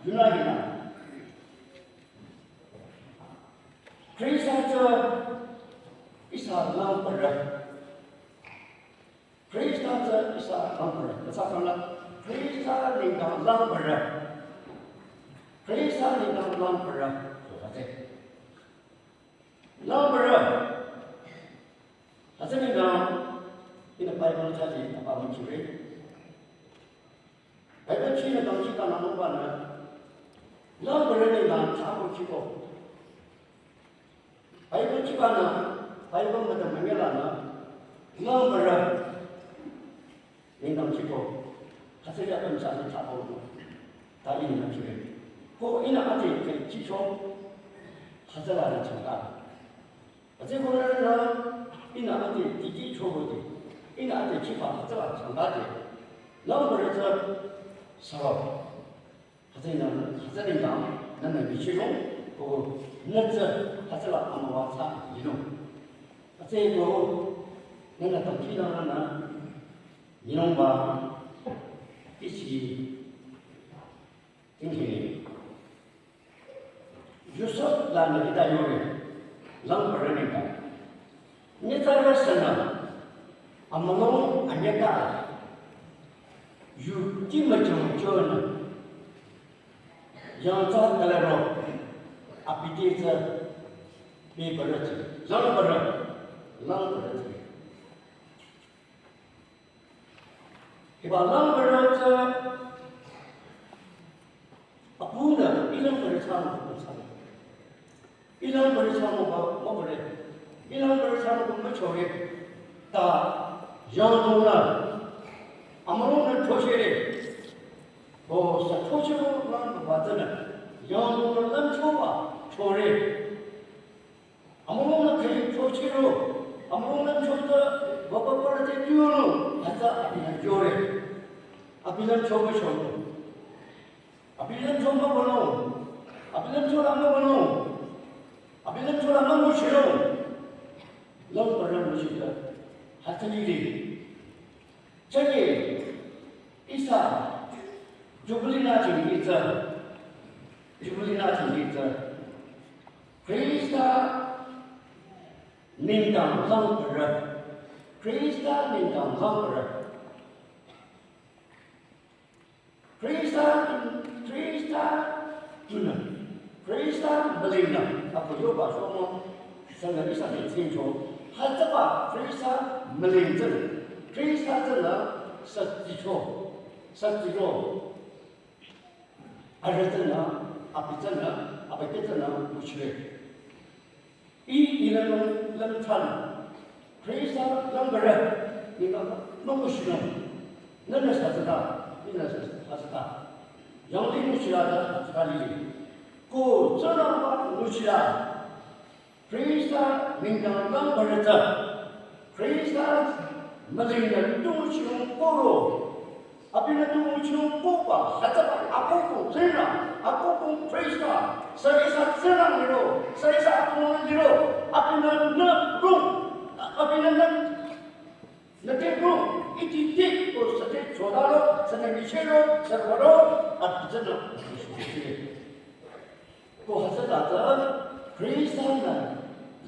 yunü yunü. Khrista tsü ihsa lang barü. Khrista tsü ihsa lang barü. Ihsa kangla Khrista nengdang lang barü. Khrista nengdang lang barü. Ate. Lang barü. Hütsü nengdang ihnü Bible thali apa mükire. Bible chinü dangkhidangnangnungbanü lang barü nengdang thsako khiko. Bible chibanü Bible müdüm münyelanü lang barü nengdang khiko. Hütsüri apüm sani thsako ta ihnü mükire. Ko ihnü ati khe chicho hütsülanü changka. Atsü ko nührünü ihnü ati dikehchoko de, ihnü ati chiba hütsüla changka de, lang barü tsü saro. Hütsünü, hütsü nengdang nünü nyichirong, ko nü tsü hütsüla amüwa tsü yinung. Atsü ko nünü dangkhidangnangnü nyinungba ichi dingkhi. Yusuf lanü hita yore, lang barü nengdang. Nyitsarü sünü, amülung anyüta, yu ti müchong chonü, yangtsa kalaro, abi te tsü, bi barü tsü, lang barü, lang barü tsü. Hiba lang barü tsü, apunü, ilang barü tsü, apu tsü. Ilang barü tsü, apu ba, apu barü. Ilang barü tsü, apu müchore. Ta, yangdongnü, amülungnü thochere. Ko sa thochere lang ba tsünü, yangdongnü lang choba, chore. Amülungnü khüi chochiro, Among lümcho tsü, baba pora te tiyonung, hütsü abinü yore. Abi lümcho müchonung. Abi lümcho mübünung. Abi lümcho la mübünung. Abi lümcho la münguchinung. Lümbarü nguchi tsü, hütsü lile. Chünye, ihsa, Jubilee nü jingki tsü, Jubilee nü jingki tsü, Khrista nengdang langbarü, Khrista nengdang langbarü. Khrista, Khrista tunü, Khrista mülingnü, ako yoba shomü, sünü ihsa nengdang tsingcho, hütsüba Khrista müling tsünü, Khrista tsünü, sü tsicho, sü tsicho. Arüh tsünü, abi tsünü, abi te tsünü, nguchire. Ih, ihnü lüm, lümchan. Khrista lümbarü, ihnü münguchinung. Nünü sü tsüta, ihnü sü, sü tsüta. Yangli nguchira ta, tsüta lile. Ko, tsünü ba nguchira. Khrista nengdang langbarü tsü, Khrista mülingnü tu nguchinung koro, abinü tu nguchinung koba, hütsüba, akoko tsünü, akoko Khrista, sü ihsa tsünü liro, sü ihsa akoko liro, abinü nü rung, abinü nü Nüte ko, iti te ko sate chodaro, sate michero, sate waro, abi tsünü. Ko hütsüta tsü, Khrista nü,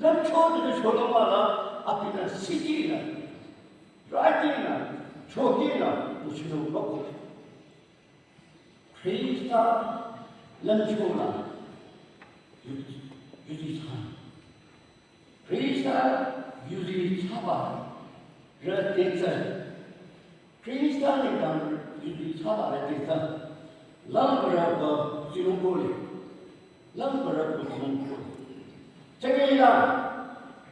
lümcho te chodong wala, abinü siti nü, rati nü, choki nü, nguchinung bako. Khrista lümcho la, yu, yuzi chan. Khrista yuzi chaba rü te tsü. Khrista nengdang yuzi chaba rü te tsü. Langbarü ko tsinung kole. Langbarü ko tsinung kole. Chünye la,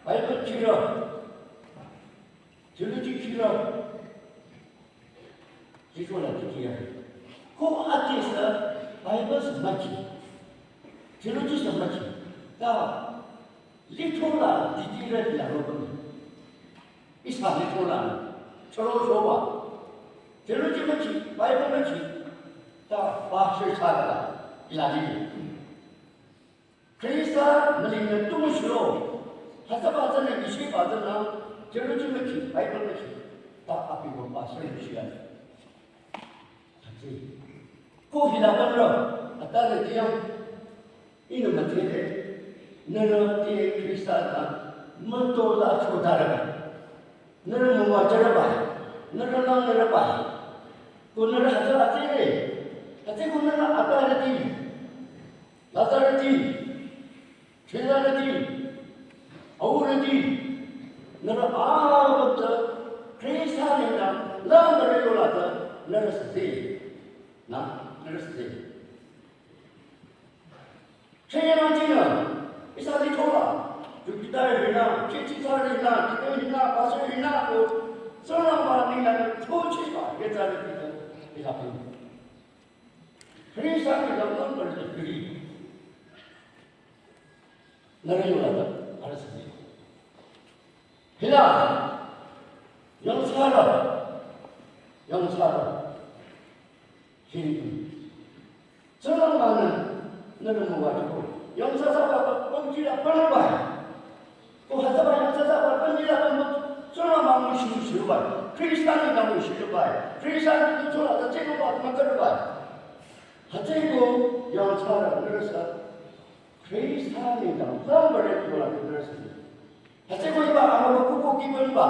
Bible chirü. Theology chirü. Lithola dikeya. Ko ate sü Bible sü müchi. Theology sü müchi. Ta lithola dikirü la robani. Ihsa lithola. Choro shoba. Theology müchi, Bible müchi. Ta pastor chara la. Ila li. Khrista mülingnü tu nguchiro. Hütsüba tsünü, ishiba tsünü, theology müchi, Bible müchi. Ta abi ko pastor müchi ya. Hütsü. Ko hila banro, atare diyang. Ihnü müdhele, nührü te Khrista nü, mütola chodarü. Nührü müwajürü ba, nührü lang nührü ba. Ko nührü hütsü hütsüre, hütsü ko nührü atare di. Lazarüti, Lazarüti, aurüti, nührü apüm tsü, Khrista nengdang, lang nührü yola tsü, nührü sese, nü, nührü sese. Chünye nü, ihsa lithola, Jupiter hinü, Jupiter hinü, Jupiter hinü, Pastor hinü, ko, Tsingrangba nengdang, chochiba, yetsarüti tsü, ihsa püm. Khrista nengdang lang nührü sese. Nührü yola ta, arüh sese. Hila, yangthsarü, yangthsarü. Hiri. Tsingrangba nü, nührü müwajüko. Yangthsa thsaba, pümjila pümbai. Ko hütsüba yangthsa thsaba, pümjila pümbai. Tsingrangba nguchi nguchibai. Khrista nengdang nguchibai. Khrista nengdang tsingrangba, tsü tsü ko ba, mütsübai. Hütsüeko yangthsarü nührü sü, Khrista nengdang langbarü yola nührü sü. Hütsüeko hiba amübükuh ko kihbangba,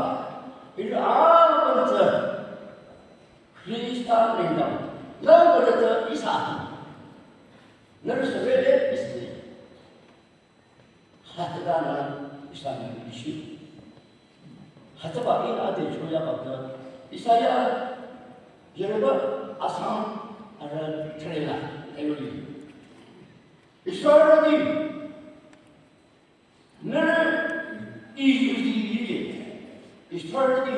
ihrü apüm tsü, Khrista nengdang langbarü tsü ihsa. Nührü sü rede ihsa. Hütsüta nü ihsa nü ishi. Hütsüba ihnü ade choyaba tsü. Isaiah, Yoruba, Assam, arüh Kerala, ayoli. Israelrüti, nührü iyuzi lile. Israelrüti,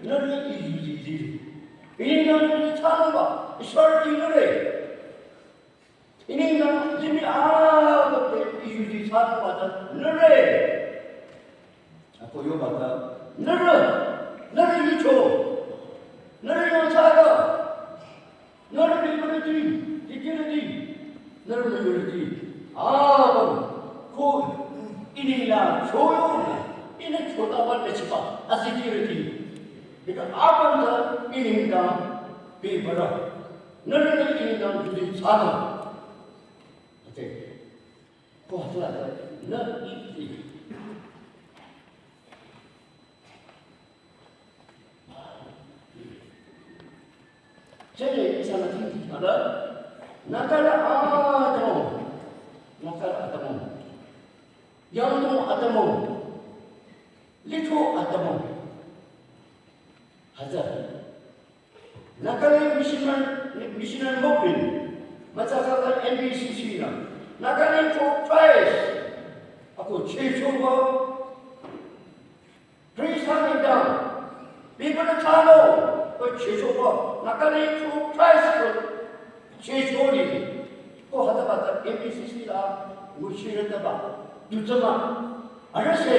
nührü iyuzi lile. Ihnü nührü thsanungba, Israelrüti nührü. Ihnü nang limih apüm te iyuzi thsanungba tsü nührü. Ko yoba ta, nührü, nührü yucho, nührü yangthsarü, nührü bebürüti, dikehrüti, nührü müyurüti. Apüm, ko inila choyo, ine chota ba nechiba, azikehrüti. Bika apüm ta inila bebürü. Nührü inila yucho thsarü. Ate. Ko hütsüla ta, nü iti. Chele ihsanü tingti khata, Nagarü atümung, Nagarü atümung, Yangdong atümung, Lithro atümung. Hütsü. Nagaland Missionary, Missionary Movement, mütsa khala N B C C nü, Nagaland for Christ, ako chechoba, Christ nengdang, bebürü thsanung, ko chechoba, Nagaland for Christ ko checholi, ko hütsüba ta N B C C la, nguchirütaba, dutsüma, arüh se,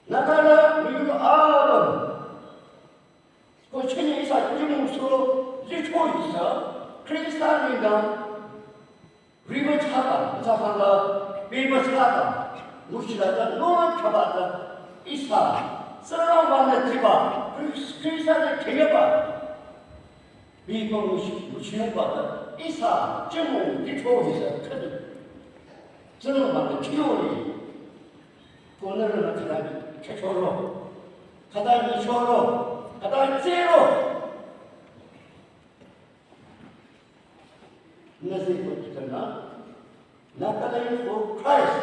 Nagarü müyurü apüm. Ko chünye ihsa jümung suro lithro ihsa Khrista nengdang riwü thsaba, thsakhala, bebü thsaba, nguchila ta, nü thsaba ta, ihsa, Tsingrangba nü tiba, Khris-, Khrista nü tiba. Bebü nguchi, nguchiba ta, ihsa, jümung lithro ihsa khüdu. Tsingrangba nü tiyo ni. Ko nührünü khüta chechoro, khüta nyichoro, khüta tsero. Nüsi ko tütana, Nagaland for Christ.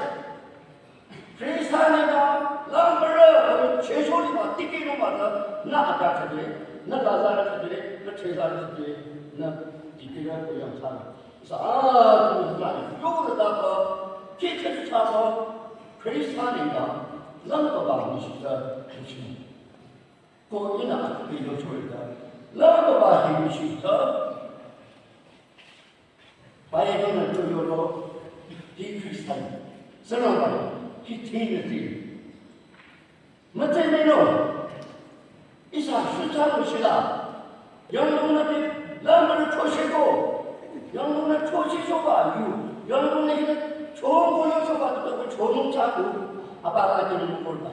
Khrista nengdang, lang bürü, checholiba, tikehnungba ta, nü ata khüde, nü lazarü khüde, nü chezarü khüde, nü dikehrü ko yangthsarü. Sa, ah, yore daba, kikhe thsaba, Khrista nengdang, lang baba nishita, nishita. Ko ihnü aküpe yochorita, lang baba hi nishita. Bible nü to yoro, hi Khrista, Tsingrangba, hi Trinity. Mütse meno, ihsa shutsa müshila. Yangdong nü bi, lang bürü choshiko. Yangdong nü choshichoba yu. Yangdong nü hile chongo yochoba tuto ko chonung chaku. Apa la jeni mukorba.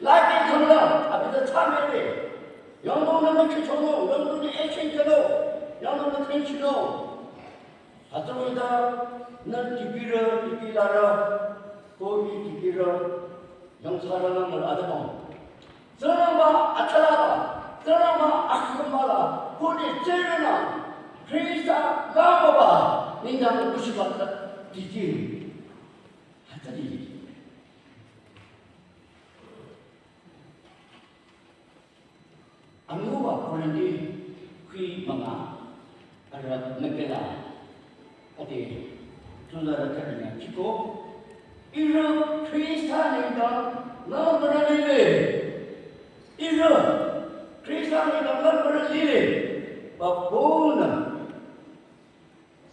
La ke khamla, abi ta chamere. Yangdong nü mükhe chonung, Yangdong nü action kelo. Yangdong nü tension lo. Hütsüta nü dikehrü, dikehlarü, ko hi dikehrü, yangthsarü nü mürü atümung. Tsingrangba athalaba, Tsingrangba akhümba la, ko di tsürünü, Khrista lang baba, nengdang nguchiba ta, dikehrü. Hütsü di. Anguba Korinthi khui münga, arüh nükela, ade, tunarü kadinya chiko, ihrü Khrista nengdang lang bürü lile, ihrü Khrista nengdang lang bürü lile, ba bona.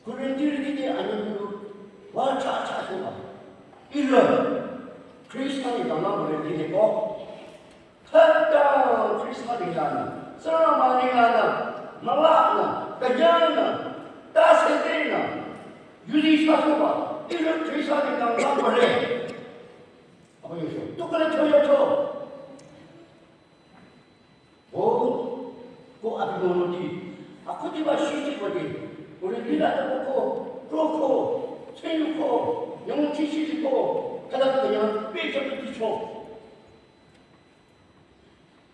Korinthi rikiti anülu wa cha cha sheba. Ihrü Khrista nengdang lang bürü lile ko. Khüta Khrista nengdang. Sürü mani nengdang. Mala nü, kajang nü, ta sete nü. Yudi cha sheba. Ihrü Khrista nengdang lang bürü. Apa yocho? Tukale cho yocho. O, ko abi mono di. Ako di ba shi di ko di. Ore di la ta ko, ko, ko, ko, chen ko, yong chi shi di ko, kada ko yang, pe cha pe di cho.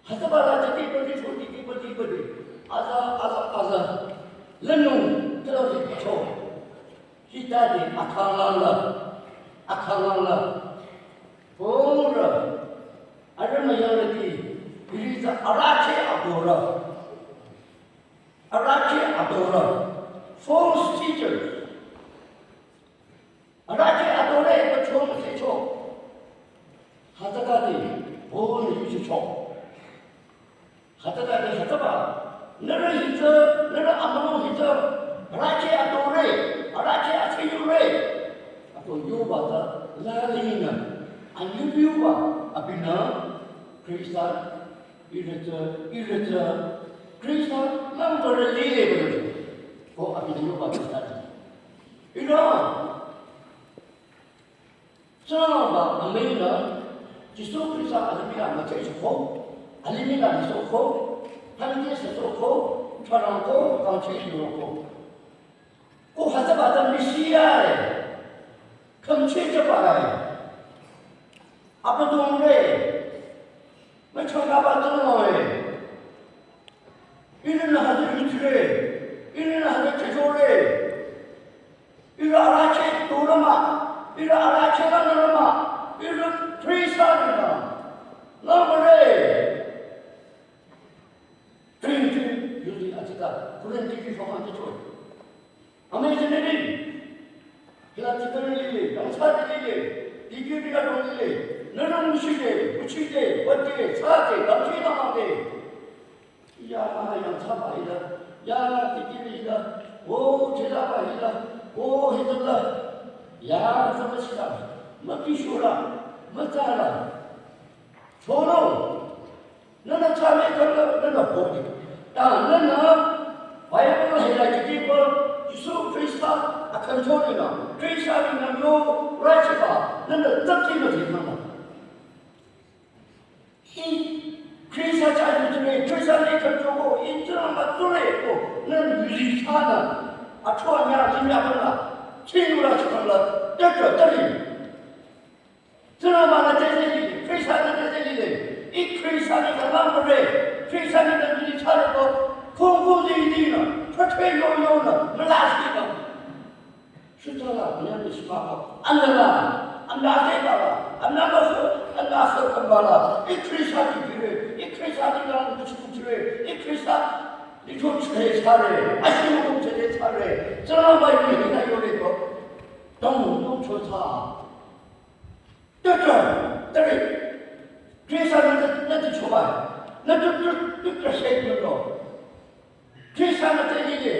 Hütsüba la di di ko di cho, di di ko di ko di. Aza, aza, aza. Lenung, kada di cho. Hitade akhanglangla, akhanglangla. Pora, arüh müyurüti, hiri tsü arahkheh adorü. Arahkheh adorü. False teachers. Arahkheh adorü ko chom se cho. Hütsütade, pora yusi cho. Hütsütade hütsüba, nührü hitsü, nührü amüno hitsü, arahkheh adorü, arahkheh atseyurü. Ako yoba ta, la linü, Anyi biuba abinü Khrista ihrü tsü, ihrü tsü Khrista number lile bülü. Ko abinü yoba Khrista. Ihrü tsü ba amüinü Jisu Khrista alimih la müthehcho ko, alimih la liso ko, tangke seso ko, tharang ko, kangche yoro ko. Ko hütsüba tsü Mesia e, khümchehjüba e, Abüdongre, müchangkaba Tsingrang e, ihrünü hütsü yuchire, ihrünü hütsü chechore, ihrü arahcheh turü mah, ihrü arahcheh langnürü mah, ihrü Khrista nengdang number e. Trinity, yuzi atsita, Korinti ki shokhan te choi. Amüi jünirü, hila titari lile, yangthsarü lile, dikehrü adrong lile, nührü nguchide, nguchide, wüde, thsade, dangkhidangnangde. Ya, yangthsaba hila, ya, dikehrü hila, o, thsaba hila, o, hidala. Ya, thsaba hila, mübishura, mütsara. Choro. Nühnü thsame khangla nühnü boni. Ta nühnü Bible hila kitiba Jisu Khrista akhümchonü nü, Khrista nengdang yo rüchiba, nühnü tsüti müdhe khangla. Hi Khrista chah yuchire, Khrista nengdang khümchoko, hi tsürü mütsüre ko, nühnü yuzi thsanü, athua nya zimya bala, chinu rüchiba la, teka tari. Tsingrangba nü tese lile, Khrista nü tese lile. Ih Khrista nü kalam bere, Khrista nü tese lile chale ko, kung kung zi zi nü, pete yo yo nü, mülasi nü. Shutala, mülasi nü shima ko, amnala, amnase baba, amnamase, amnase kambala. Ih Khrista nü tire, ih Khrista nü kalam bere, ih Khrista nü cho chale chale, ashi mo chale chale. Tsingrangba nü hina yore ko, dong dong cho cha. Tütü, türi. Khrista nü tü, nü tü choba. Nü tü, tü, tü, tü, şey tü lo. Khrista nü tü lile.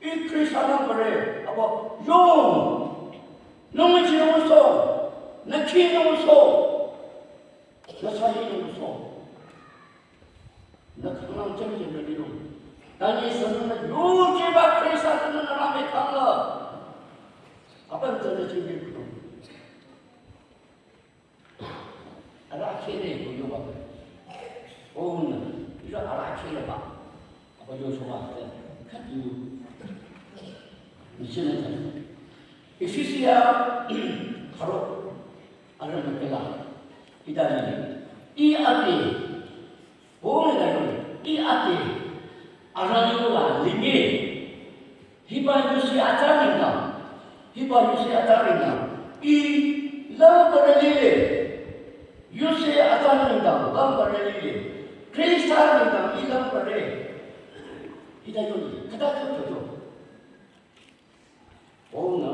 Ih Khrista nü bere. Abo, yo. Nü ngi chi nü so. Nü ki nü so. Nü sa hi nü so. Nü khanang chang chang nü lilo. Tani sünü nü yo jeba Khrista sünü nü rame khangla. Aban sünü ching ching kutu. Ara khere ko yo ba. O nü, yo ara khere ba. Aba yo so ba. Khat yo. Ni chene ta. Efesia kharo. Ara mükela. Idani. Ih ate. Paul-nü yore, ih ate, arang yola linge, hiba yusi atsa nengdang, hiba yusi atsa nengdang, ih lambare lile, yusi atsa nengdang, lambare lile, Khrista nengdang, ih lambare, hita yore, khüta khüta khüta. Paul-nü,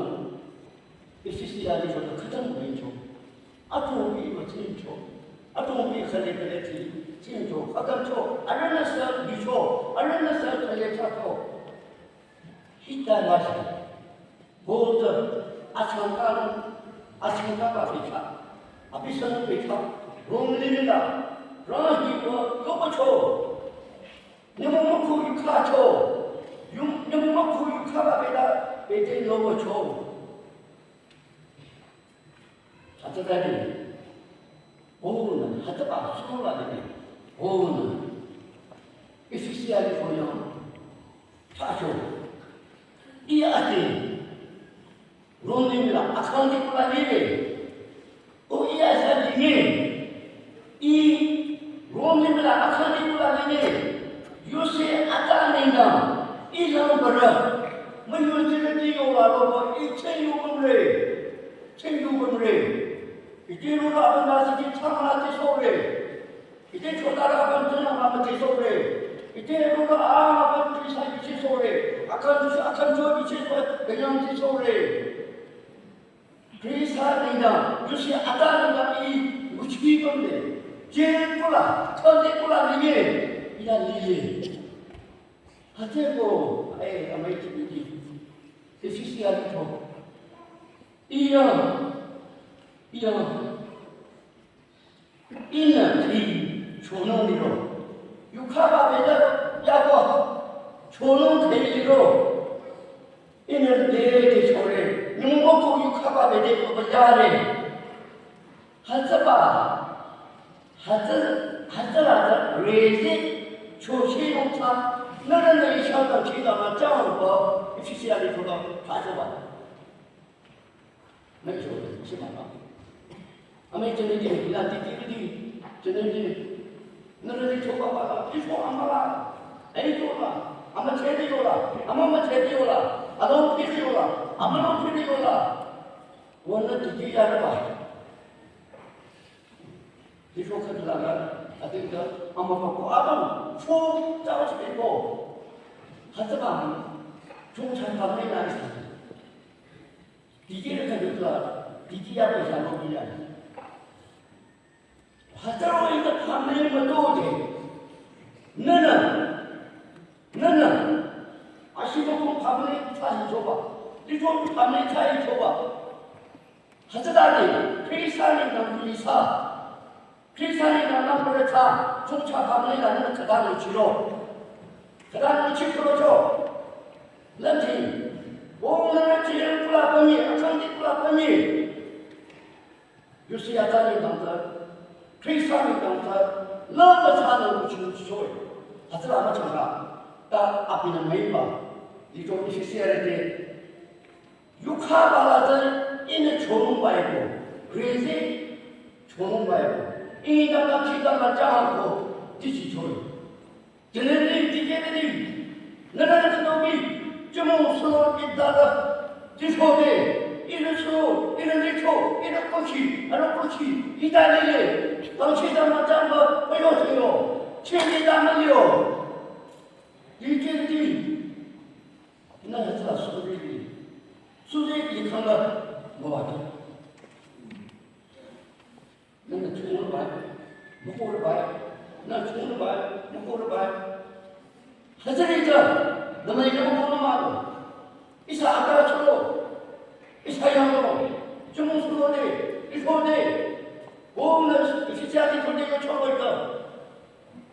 Efesia licho khütang bincho. Atungbi mütsincho. Atungbi khale khale tsi, tsincho. Akamcho, arühnü sü bicho, arühnü sü khale chacho. Hita nüshi. Paul-nü, achangka, achangka ba bicha. Abi sünü bicha. Rong limih la. Rang hiba, yobacho. Nyümong mükhu yukhacho. Yum, nyümong mükhu yukhaba beta, bete locho. Hütsütade. Paul-nü, hütsüba sürüla de. Paul-nü. Efesia licho yo. Chacho. Ih ate. Rong limih la akhangdi kula lile. O ih asa lile. Ih Rong limih la akhangdi kula lile. Yusi atsa nengdang. Ih lambare. Müyusi leti yola loba ih chen yukümre. Chen yukümre. Ite rula abanda siki changla te sore. Ite chotara aban tena mama te sore. Ite rula aban tisa ichi sore. Akan, akan cho ichi sore. Kanyang te sore. Khrista nengdang, yusi atsa nengdang ih nguchi bamde. Je kula, khande kula linge. Ila lile. Hütsüko, eh, amai tibidi. Efesia licho. Iya, iya, Ihnü khi chonung liro. Yukhaba bede yabo chonung khi liro. Ihnü de de chore. Nyungbo ko yukhaba bede ko yare. Hütsüba. Hütsü, hütsüla tsü rezi chochi nungsa. Nührünü ishang dang chida ma chang ko. Ichisi ali ko hütsüba. Nücho, chimaba. Amai chenedi, ila titi ridi, chenedi. Nührü di choba bala, iso amala. Ei chola, ama chedi yola, ama ma chedi yola, alo pidi yola, ama lo pidi yola. Wona titi yaraba. Iso kadlaga, atinga, ama ko ko, ama, fo, chawa chedi ko. Hütsüba, chungchang ba mai na isa. Dikeh rü kha yutla, dikeh ya pehsa lo biya. Hütsüro ita family mütode. Nana, nana, ashi ko family tsa hi choba. Lito family tsa hi choba. Hütsütade, Christian nang Lisa. Christian nang nang pere tsa, chungcha family la nang khüta lo chiro. Khüta lo chiro cho. Lanti, o nang chiro kula pami, akanti kula pami. Yusi atali nang ta, Christian nang ta, nang ta tsa nang lo chiro choi. Hütsüla ma changa. Ta apina maiba. Lito isi siarete. Yukhaba la tsü ihnü chonung Bible, crazy chonung Bible. Ihnü kangchi kangla chahako, tichi choi. Teneri tikeri di, nana nana tobi, chumong solo idala, tichode, ihnü solo, ihnü licho, ihnü kochi, ano kochi, italile, kangchi kangla chahako, oyo oyo, chini kangla lio. Tikeri di, Nührü tsü suri, suri likhangla müwadi. Nührü chungla bai, mükula bai, nührü chungla bai, mükula bai. Hütsüri tsü, nührü mükula mado. Ihsa aka cholo, ihsa yanglo, chungla suro de, iso de. Bonus, isi chadi kode yo cholo ika.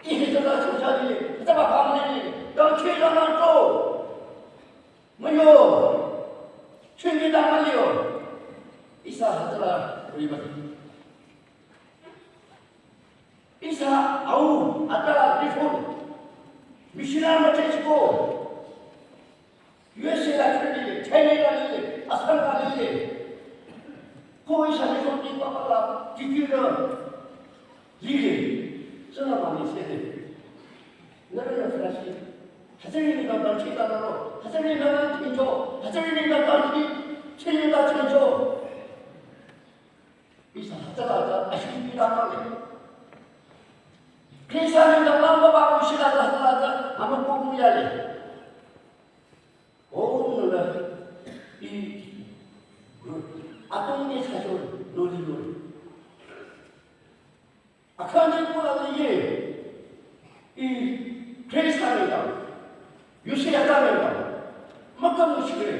Ih, hütsüla chungcha di, hütsüba family di, dangchi dangcho. Müyo, chungi dang müliyo. Ihsa hütsüla riba. Ihsa au, ata, lifon. Missionary mütechiko. U S A la kiri, China la lile, Assam la lile. Ko ihsa lifon di papa la, kikira. Lile, tsünü mani sede. Nührü nü flashi. Hütsüri nü dangdang chi dangdang ro. Hütsüri nü dang chincho. Hütsüri nü dangdang chi, chincho dang chincho. Ihsa hütsüla tsü, ashi bi dang male. Christian nü dangdang baba ushila tsü hütsüla tsü, ama koku yale. Oh, nührü, i, atong ni sasyon, noli noli. Akhandi kula liye, i, Christian nü dang, yusi ata nü dang, maka mushkil.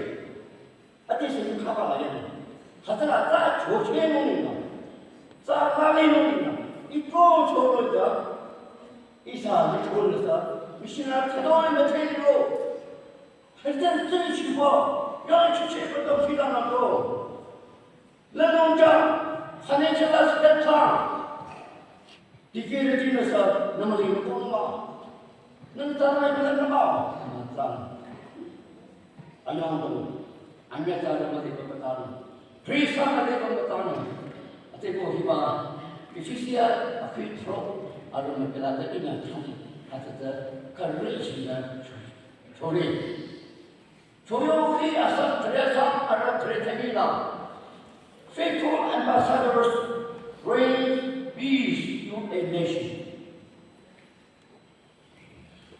Ati se khaba la ya. Hütsüla tsü choche nü dang, tsü kali nü dang, i to choro dang, ihsa ni choro sa, missionary khütoi müthelo. Hütsü tsü chiba, ya chiche ba dang chida nü do. Nü nung ja, sani chila sida tsang. Dikeh rüti nü sa, nü müli nü kong ma. Nü tsang nü nü ma, nü tsang. Anyang dong, anya tsang nü müli nü tsang. Praise nü müli nü tsang. Ate ko hiba, kishisiya, akhi thro, aru nü pela te ina tsang. Ate te, kari china, chori. Choyo khi asang Teresa ara Teresa nila. Faithful ambassadors bring peace to a nation.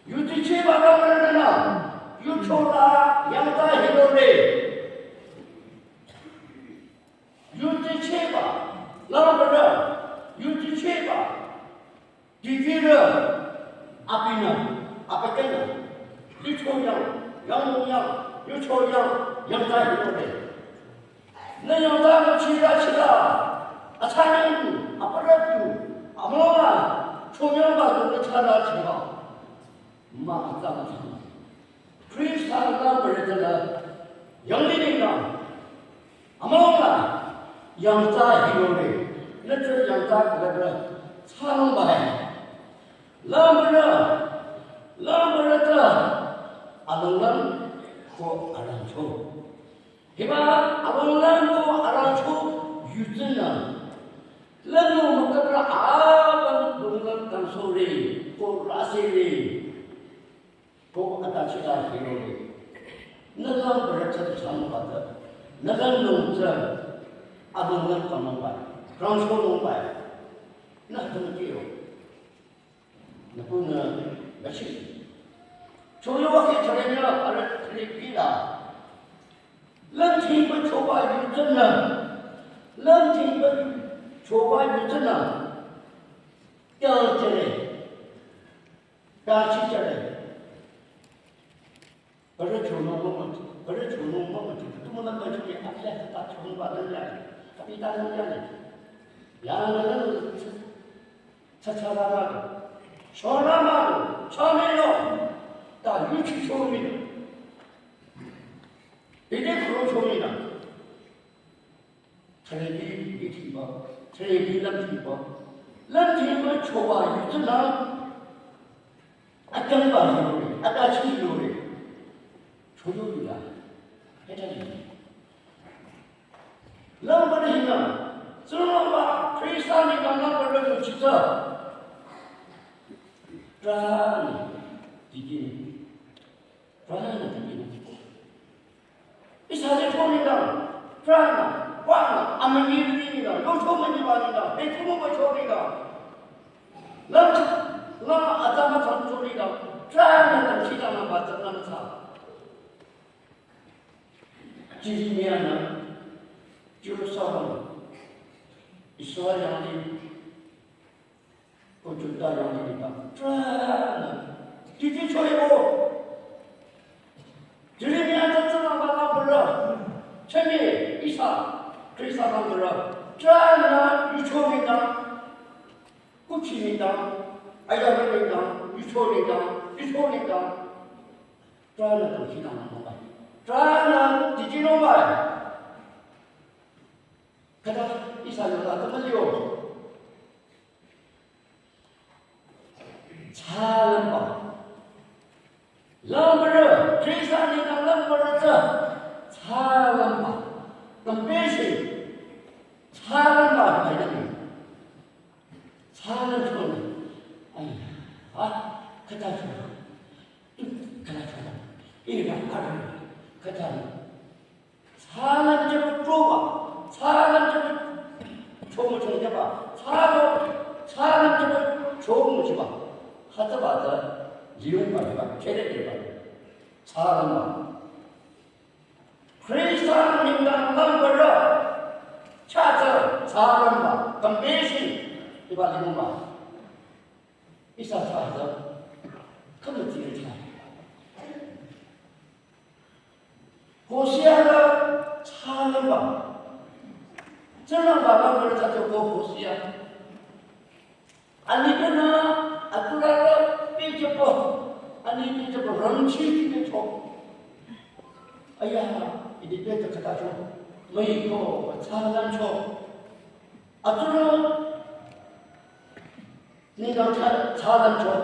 Yutiche baka marana, yuchola yangta hilore. Yuticheba, lambada, yuticheba, dikirü, abinü, abakanü, licho yang, yang yang, yucho yang, yang ta yucho de. Nü yang ta nü chira chira, achayan, aparatu, ama la chaba. Ma atsa ma chaba. Khrista la bürütsüla. Yanglih nengdang. Amüla. Yangtsa hilore. Nütsü yangtsa kürübürü. Tsanung bahai. Lümrü, lümrü ta, alonglüm ko arangcho. Hiba alonglüm ko arangcho yutsünü. Lümno müküpra abang lunglüm tangsore, ko rasere, ko atachila hirore. Nülang bürütsü tsanung bata, nülang lungtsü, alonglüm tangsore, rangcho lungbai. Nütümkiyo. Nükunü gachi. Choyo wake charenya arüh tripila. Lümthingba choba yutsünü. Lümthingba choba yutsünü. Kyang chere. Gachi chere. Bürü chonung mama, bürü chonung mama, tu mama mama chonung, abi ya ta chonung ba nang ya, abi ta nang ya. Ya nang nang, cha cha la ma, cho la ma, cho me lo, ta yu chi cho me. Bide kuro cho me na. Threbi, bithingba, threbi lümthingba, lümthingba choba yutsünü, akyangba yore, atachi yore, choyo yula, heta yore. Lümba hinü, Tsingrangba, Khrista nengdang lümba rü yuchitsa, trani, digini. Pranana tibina. Isa le thonina. Prana. Wana. Amani nina. Lo thomani banina. Be thomo ba thonina. Lam. Lam atama thon thonina. Prana tam chita na ba tam na sa. Jeremiah na. Jerusalem. Israel yang di. Ko Juda yang di ta. Trana. Titi choi bo. Jeremiah ta tsana ba la bra. Chani isa. Krista la bra. Trana yu cho mi ta. Ku chi mi ta. Aya mi ta. Yu cho mi ta. Yu cho mi ta. Trana ta chi ta ma ba. Trana titi no ba. Khüta isa yola ta ma lio. Tsalümba. Lümbarü, Khrista nengdang lümbarü tsü. Tsalümba. Compassion. Tsalümba, I mean. Tsalüm chonü. Ay, ah, khüta chonü. Khüta chonü. Ira, ar, khüta. Tsalüm jüba choba, tsalüm jüba chomu chong jüba, tsalüm, tsalüm jüba chomu jüba. Hütsüba tsü, liyungba jüba, chere jüba. Tsalümba. Khrista nengdang lümbarü, cha tsü, tsalümba, compassion, jüba liyungba. Ihsa thsa tsü, khümütsi tsü. Hosea la tsalümba. Tsingrangba la mürü tsü ko Hosea. Ani kena aturara pehjüpü. Ani pehjüpü rangchi ti pehcho. Aya, idi pehjü khüta cho. Müiko, tsalümcho. Atura nengdang tsa, tsalümcho.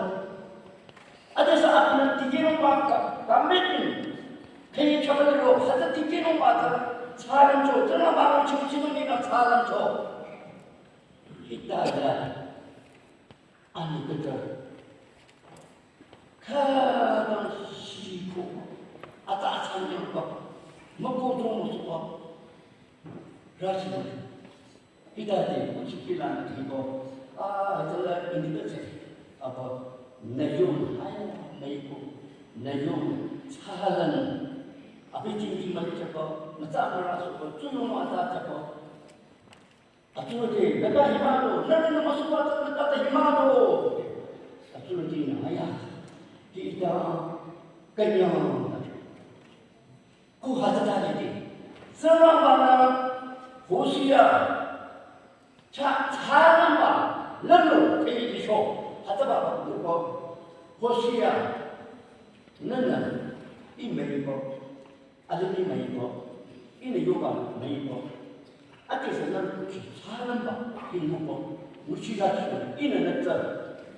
Adesü apümnü dikehnungba ka, commitment. Khüi chakali ro, hütsü dikehnungba tsü, tsalümcho. Tsünü maro chimchino nengdang tsalümcho. Hita ya. Ani kete. Khütang shiko. Atsa atsa nyangba. Müko dong müsuba. Rashi. Hita de, kuchi pilan hiko. Ah, hütsüla indi kete. Apa, nayong, hai, nayiko. Nayong, tsalüm. Abi jing jing mali chako. Mütsa mara suko. Tsuyong atsa chako. Atsürüti, nüta himado, nüta nüta müsuba, nüta ta himado. Atsürüti nü, aya, hita, kanyang. Ko hütsüta lide. Tsingrangba nü, Hosea, cha, tsalümba, lümno, teni disho. Ataba ko, Hosea, nana, i meibo, alimi meibo, ine yoba meibo. Ati sana kuchi, salamba, himubo, muchiga china, ine nata.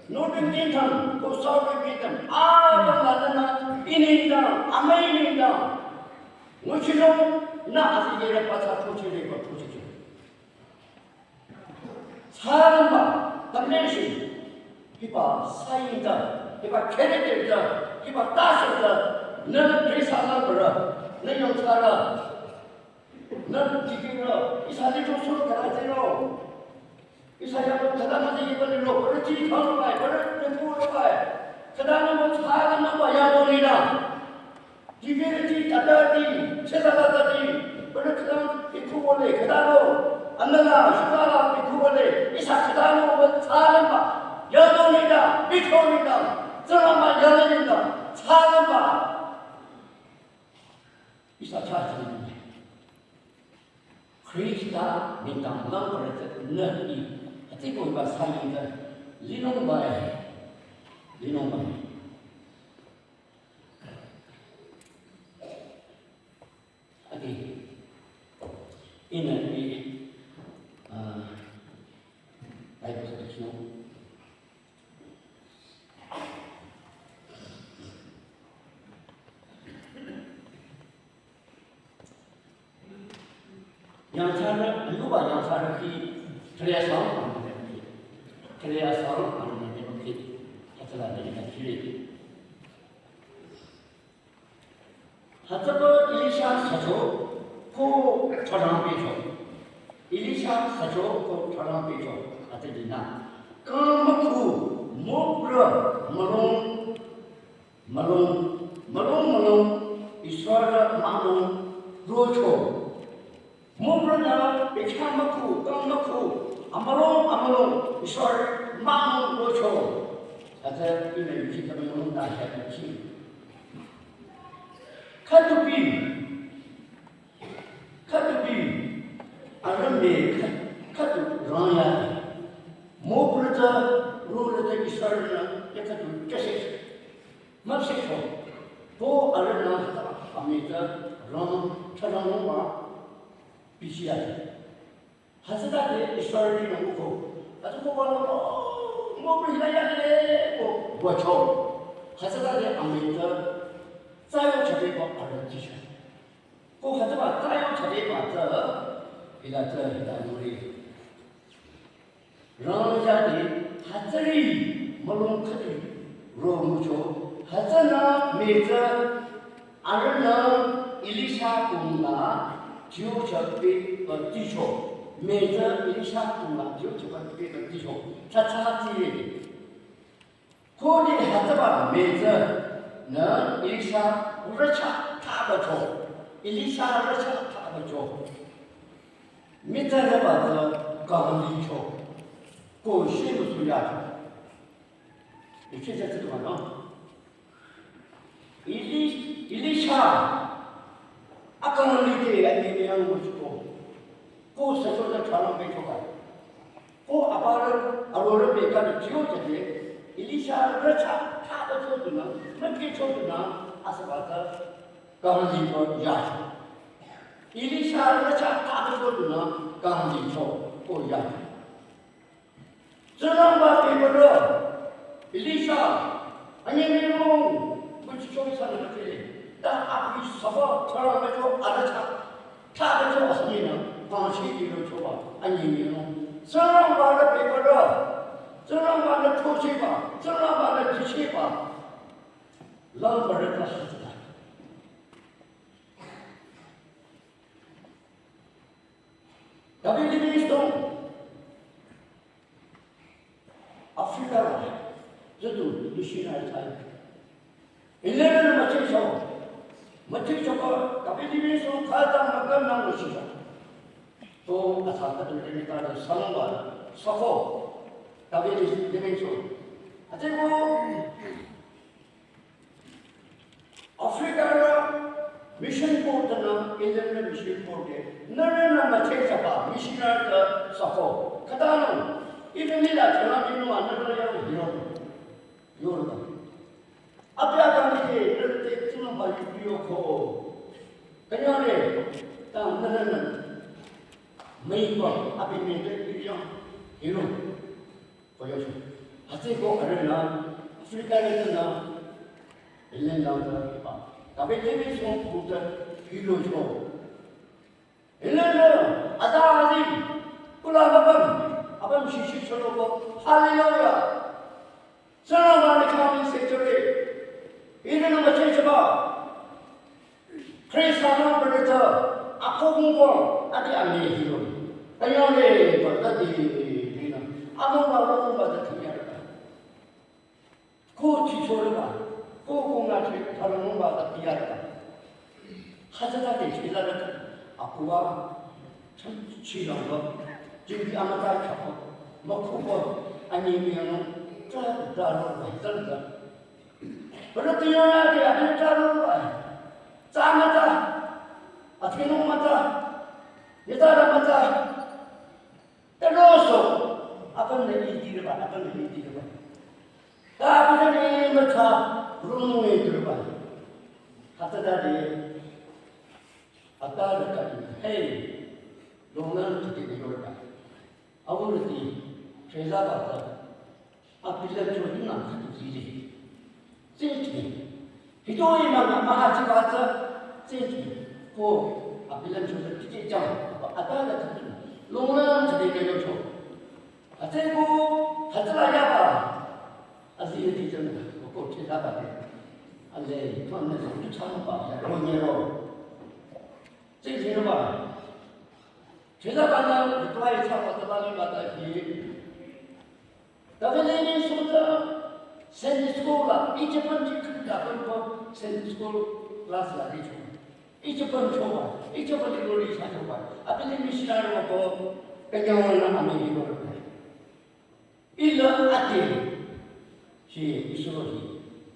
Northern Kingdom, ko Southern Kingdom, aba manana, ine nda, amai nda. Muchino, na asi yere pasa kuchi le ko kuchi. Salamba, damnation, hiba saying da, hiba character da, hiba tasha da, na Krista na bara, na yong sara, na dikira, isa little so kara zero. Isa ya ko tada ma de ko lo, bara ji khang bai, bara de ko lo bai. Tada na mo salamba ya ko ni da. Divinity, authority, chesa authority, bada khadang ikhu wole khadalo, anala, shukala ikhu wole, isa khadalo, wa tsalamba, yano nida, bitho nida, tsalamba, yano nida, tsalamba. Isa chachi nida. Krista nida, lam parata, na i, ati ko iba sa nida, linong bai, linong bai. Ati, ina i, ah, Bible section. Yang sana, lupa yang sana ki, kaya sang, kaya sang, kaya sang, kaya sang. Hütsüba Elisha sücho ko tharang pehcho. Elisha sücho ko tharang pehcho. Hütsüdinü. Kang mükhu mopra mülung, mülung, mülung, mülung, Israel mülung rocho. Mopranü, bekhyah mükhu, kang mükhu, amülung, amülung, Israel mülung rocho. Hütsü ina yuchi tabi mülung ta hütsü yuchi. Khüdupi, khüdupi, arüh me khü-, khüdu rangya. Mopranü, rurü ta Israel nü, ya khüdu kese. Mapsehcho, ko arühnü hütsüba amütsü rang, tharang nungba, bichiya. Hütsütade Israel nü nguko. Hütsü ko wala ko, ngo bri hila ya le ko, wacho. Hütsütade amütsü, tsayo chabe ko arüh jicho. Ko hütsüba tsayo chabe ba tsü, hila tsü, hila nuri. Rang yade hütsüri mülung khüdi ro ngucho, hütsünü mütsü arühnü Elisha kungla jiu chabe paticho, mütsü Elisha kungla jiu chabe paticho, tsatsa tsire. Khode hütsüba mütsünü Elisha rücha thabacho. Elisha rücha thabacho. Mütsü rüba tsü kangdicho. Ko shinu suyacho. Ichi tsü tsü tuma no. Eli-, Elisha akangdi te ani ne ang mo chuko. Ko sücho ta tharang pehcho ka. Ko aparü, arorü bekhyah jiu chabe, Elisha rücha thabacho tunü, mükicho tunü, asüba tsü kangdicho yacho. Elisha rücha thabacho tunü, kangdicho ko yacho. Tsingrangba bebürü, Elisha, anyemüyong, müchicho ihsanü mütele. Ta abi saba, tharang mücho, arücha. Thabacho asmina, pangshi dilo choba, anyemüyong. Tsingrangba nü bebürü, Tsingrangba nü chochiba, Tsingrangba nü jichiba. Lang barüta hütsüta. David Livingstone, Africa la, züdu missionary thsa. Eleven müchicho, müchicho ko, David Livingstone khata mükan nang müchicho. To asa khatu limita de sanungba, sako, David Livingstone. Ate ko, Africa la mission board nü, Indian mission board de, nührünü müchehchaba missionary ta sako. Khütanung, even nila chana minu anührü ya hiro. Yorba. Abi akang ke nührü te Tsingrangba yu yoko. Künyangre, ta nührünü. Müiba, abi mete yu yang. Hiro. Koyosho. Hütsüko arühnü, Africa rühnü, England rühnü, ba. Tabi Livingstone kuta, hiro cho. Hütsünü, ata azi, kula babam, abam shishi solo ko, hallelujah. Sana mani kami se chore. Hütsünü mache chaba. Praise the Lord, brother. Ako kung ko, ati ami hiro. Kanyang le, brother di, di na. Amo ba, amo ba, da tiya. Ko chi chore ba. Ko kung na chi, tharong ba, da tiya. Hütsüta ke chila da. Akuwa. Chang chi lang ba. Jing di ama ta cha ba. Ma ku ba. Ani mi ano. Ta da ro ba. Ta da. Bala tiya ya ke. Ani ta ro ba. Ta ma ta. Ati no ma ta. Ni ta da ma ta. Taloso, apan ne iti ba, apan ne iti ba. Ta apan ne mata, rungu iti ba. Hütsüta de, ata de ka, hey, longan tiki de yorka. Awurüti, Treza ba ta, apilan cho hina kati zile. Tsinti. Hitoi mama maha chiba tsü tsinti. Ko apilan chuzü tike chang. Ata la tsinti. Longla tsinti ke yo cho. Atse ko hütsüla yaba. Azi ti chang. Ko Treza ba de. Ale, tuan ne tu chang ba ya ro ne ro. Tsinti ba. Treza ba na, tuai chang ba ta ba ni ba ta hi. Tabi Livingstone tsü Sunday school la, ichapang chi khüta pang ko Sunday school class la di cho. Ichapang cho ba, ichapang di lori sa cho ba. Abi ni missionary wa ko, kanyang na ami hi ko. Ila ate, shi isuro hi,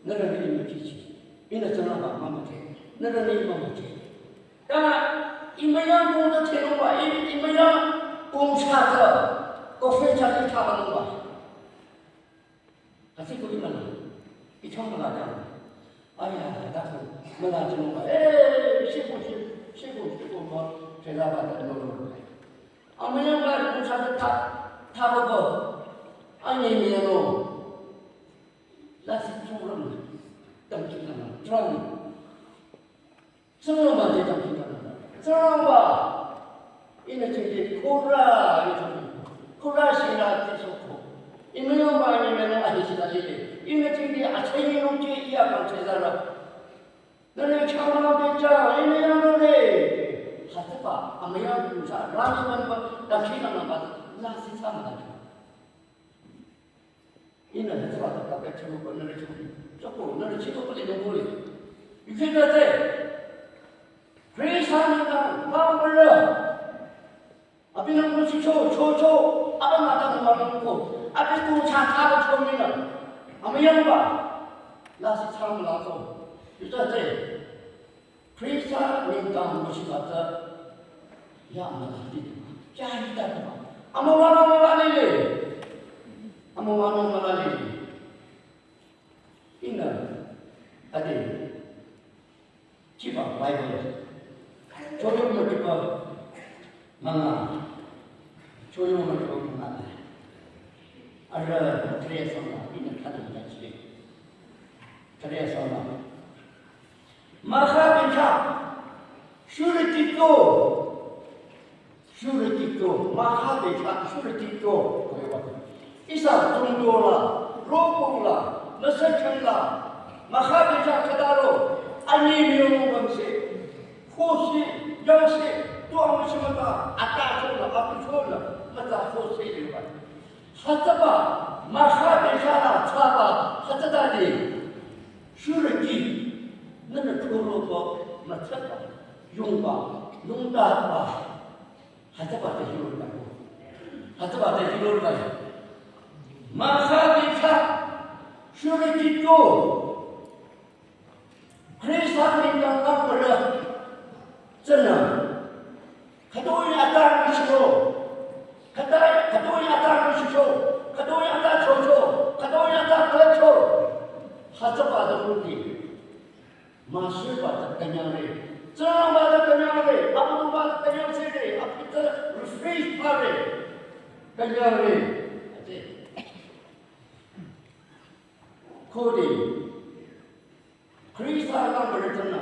nara ni ma chi chi. Ina tsana ba ma ma te, nara ni ma ma te. Ta, imayang kong ta theno ba, i-, imayang kong cha ta, ko fe cha ni ta ba ba. Kasi ko imala, i chong mala ta. Aya, ta ko, mala chong ba. Eh, shi ko, shi, shi ko, shi ko ba, fe la ba ta no no. Amayang ba kong cha ta, ta ba ba. Ani ni no. La si tu ram. Tam ki na, ram. Tsingrangba te dangkhidangnang. Tsingrangba. Ihnü jingte khora, ihnü jingte khora shira te soko. Ihnü yangba ihnü meno ahi shira lile. Ihnü jingte achai nung te iya kang te zara. Nühnü changma te cha, ihnü yangnore. Hütsüba, amayang kusa, rami manba, dangkhidangnangba, la si sa ma. Ihnü hütsüba ta ta chibo ko nührü chibo. Choko nührü chibo ko le nungbo le. Yukhe ta te. Praise him na, ba ba la. Abi nang mo chi cho, cho, cho. Aba ma ta ma ko. Abi ko cha ta ba cho mi na. Amayang ba. La si cha ma la ko. Yu ta te. Krista nengdang müshiba tsü ya mülati. Kya hita tuma. Amüwanung mülalile. Amüwanung mülalile. Ihnü. Ade. Chiba Bible. Choyo mütiba. Manga. Choyo mütiba manga. Ara tre sama ihnü thana kachi. Tre sama. Maha becha, shuri tito, shuri tito, maha becha, shuri tito. Ihsa tungdo la, rokong la, nüsachang la, maha becha kadaro, ani myo bangse, khosi, yangse, tuang shimata, ata chola, atu chola, mata khosi liba. Hütsüba, maha becha la, tsaba, hütsüta de. Shurüki, nühnü thoroba, mütsaba, yungba, lungdaba, hütsüba te hirota ko. Hütsüba te hirota. Maha becha, shurüki to. Krista nengdang la pera, tsünü. Khütoi ata nüshiro. Khüta, khütoi ata nüshisho. Khütoi ata chocho. Khütoi ata kalacho. Master ba ta kanyang re. Tsang ba ta kanyang re. Apu ba ta kanyang se re. Apu ta refresh ba re. Kanyang re. Ate. Khode. Khrista lang ba re tsang na.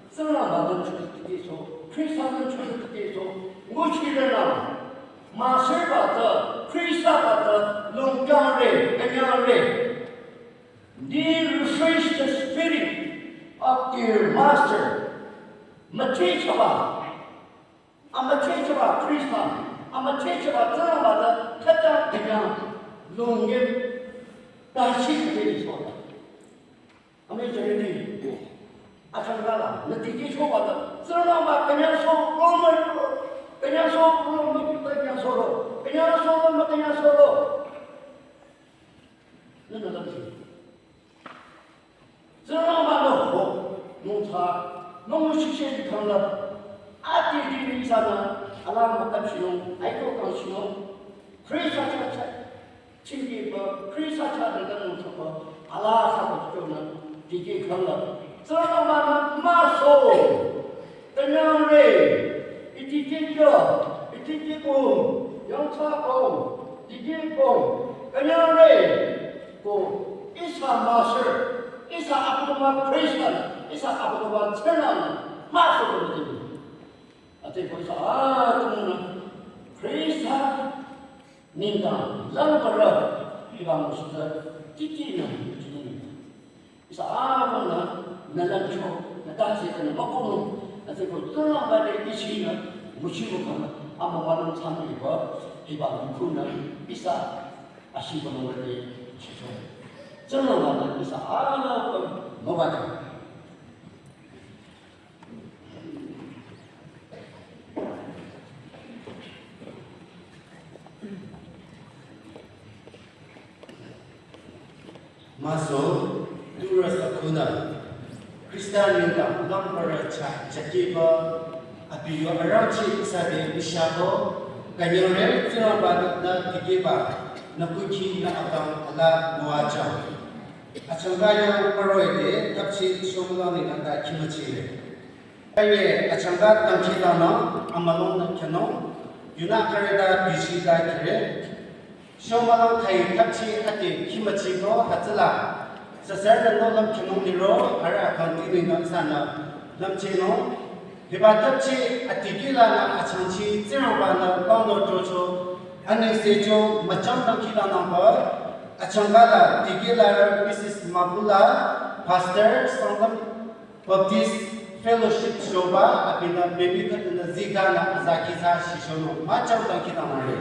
Tsang ba ta chu ti so. Khrista lang chu ti so. Ngo chi re na. Master ba ta. Khrista ba ta. Lung kang re. Kanyang re. They refresh the spirit of their master. Müthehchaba, amüthehchaba Khrista, amüthehchaba Tsingrangba tsü khüta khyang longye tashi khüde lisoda. Amen, jari di. Achangka la, nü dikehchoba tsü, Tsingrangba künyangsoro, künyangsoro, mükünyangsoro, künyangsoro, mükünyangsoro. Nünü lümsi. Tsingrangba-nü ho, nungta, nungshushe di kangla, ati di ni sana, alam makan sino, aiko kang sino, Khrista cha cha, chingkiba, Khrista cha de nungta ba, ala sa ba chona, di di kangla. Tsingrangba-nü maso. Künyangre, iti kikyo, iti kiko, yangthsako, iti kiko, künyangre, ko, ihsa master, ihsa abüdongba Christian, ihsa abüdongba Tsingrang, master ko iti. Ate ko ihsa, ah, tümünü, Christian, nengdang, langpara, hiba ngushita, titi nü, titi nü. Ihsa apümnü, nü langcho, nü tase, nü makono, nü seko, Tsingrangba te ichi nü, nguchibo kang, ama wanung tsamri ba, hiba ngukunü, ihsa, ashiba nü wate, chicho. Tsingrangba nü, ihsa apüm, mobata. Maso, turü sakunü, Khrista nengdang langpara cha, chakiba, abi yo arangchi ihsa te bishako, künyangre, Tsingrangba nü dikehba, nü kuki nü akang ala müwajang. Achangka yang paroi te, tapchi shomlang ni nü ta kimachire. Kanye achangka tangki lanü, amalong nü khyünung, yunü khareta bishi ta kire. Shomlang khai tapchi ate kimachiko hütsüla. Sasar nü no lüm khyünung liro, ara akang tini nü sanü lümchinung. Hiba tapchi adikehlanü achangchi Tsingrangba nü pangno chocho, anengse cho müchang tangki lanü ba, achangka la dikehla Missus Mabula, Pastor, Sangtam Baptist Fellowship shoba, abinü baby khütanü zikanü azakisa shishonung, müchang tangki lanü re.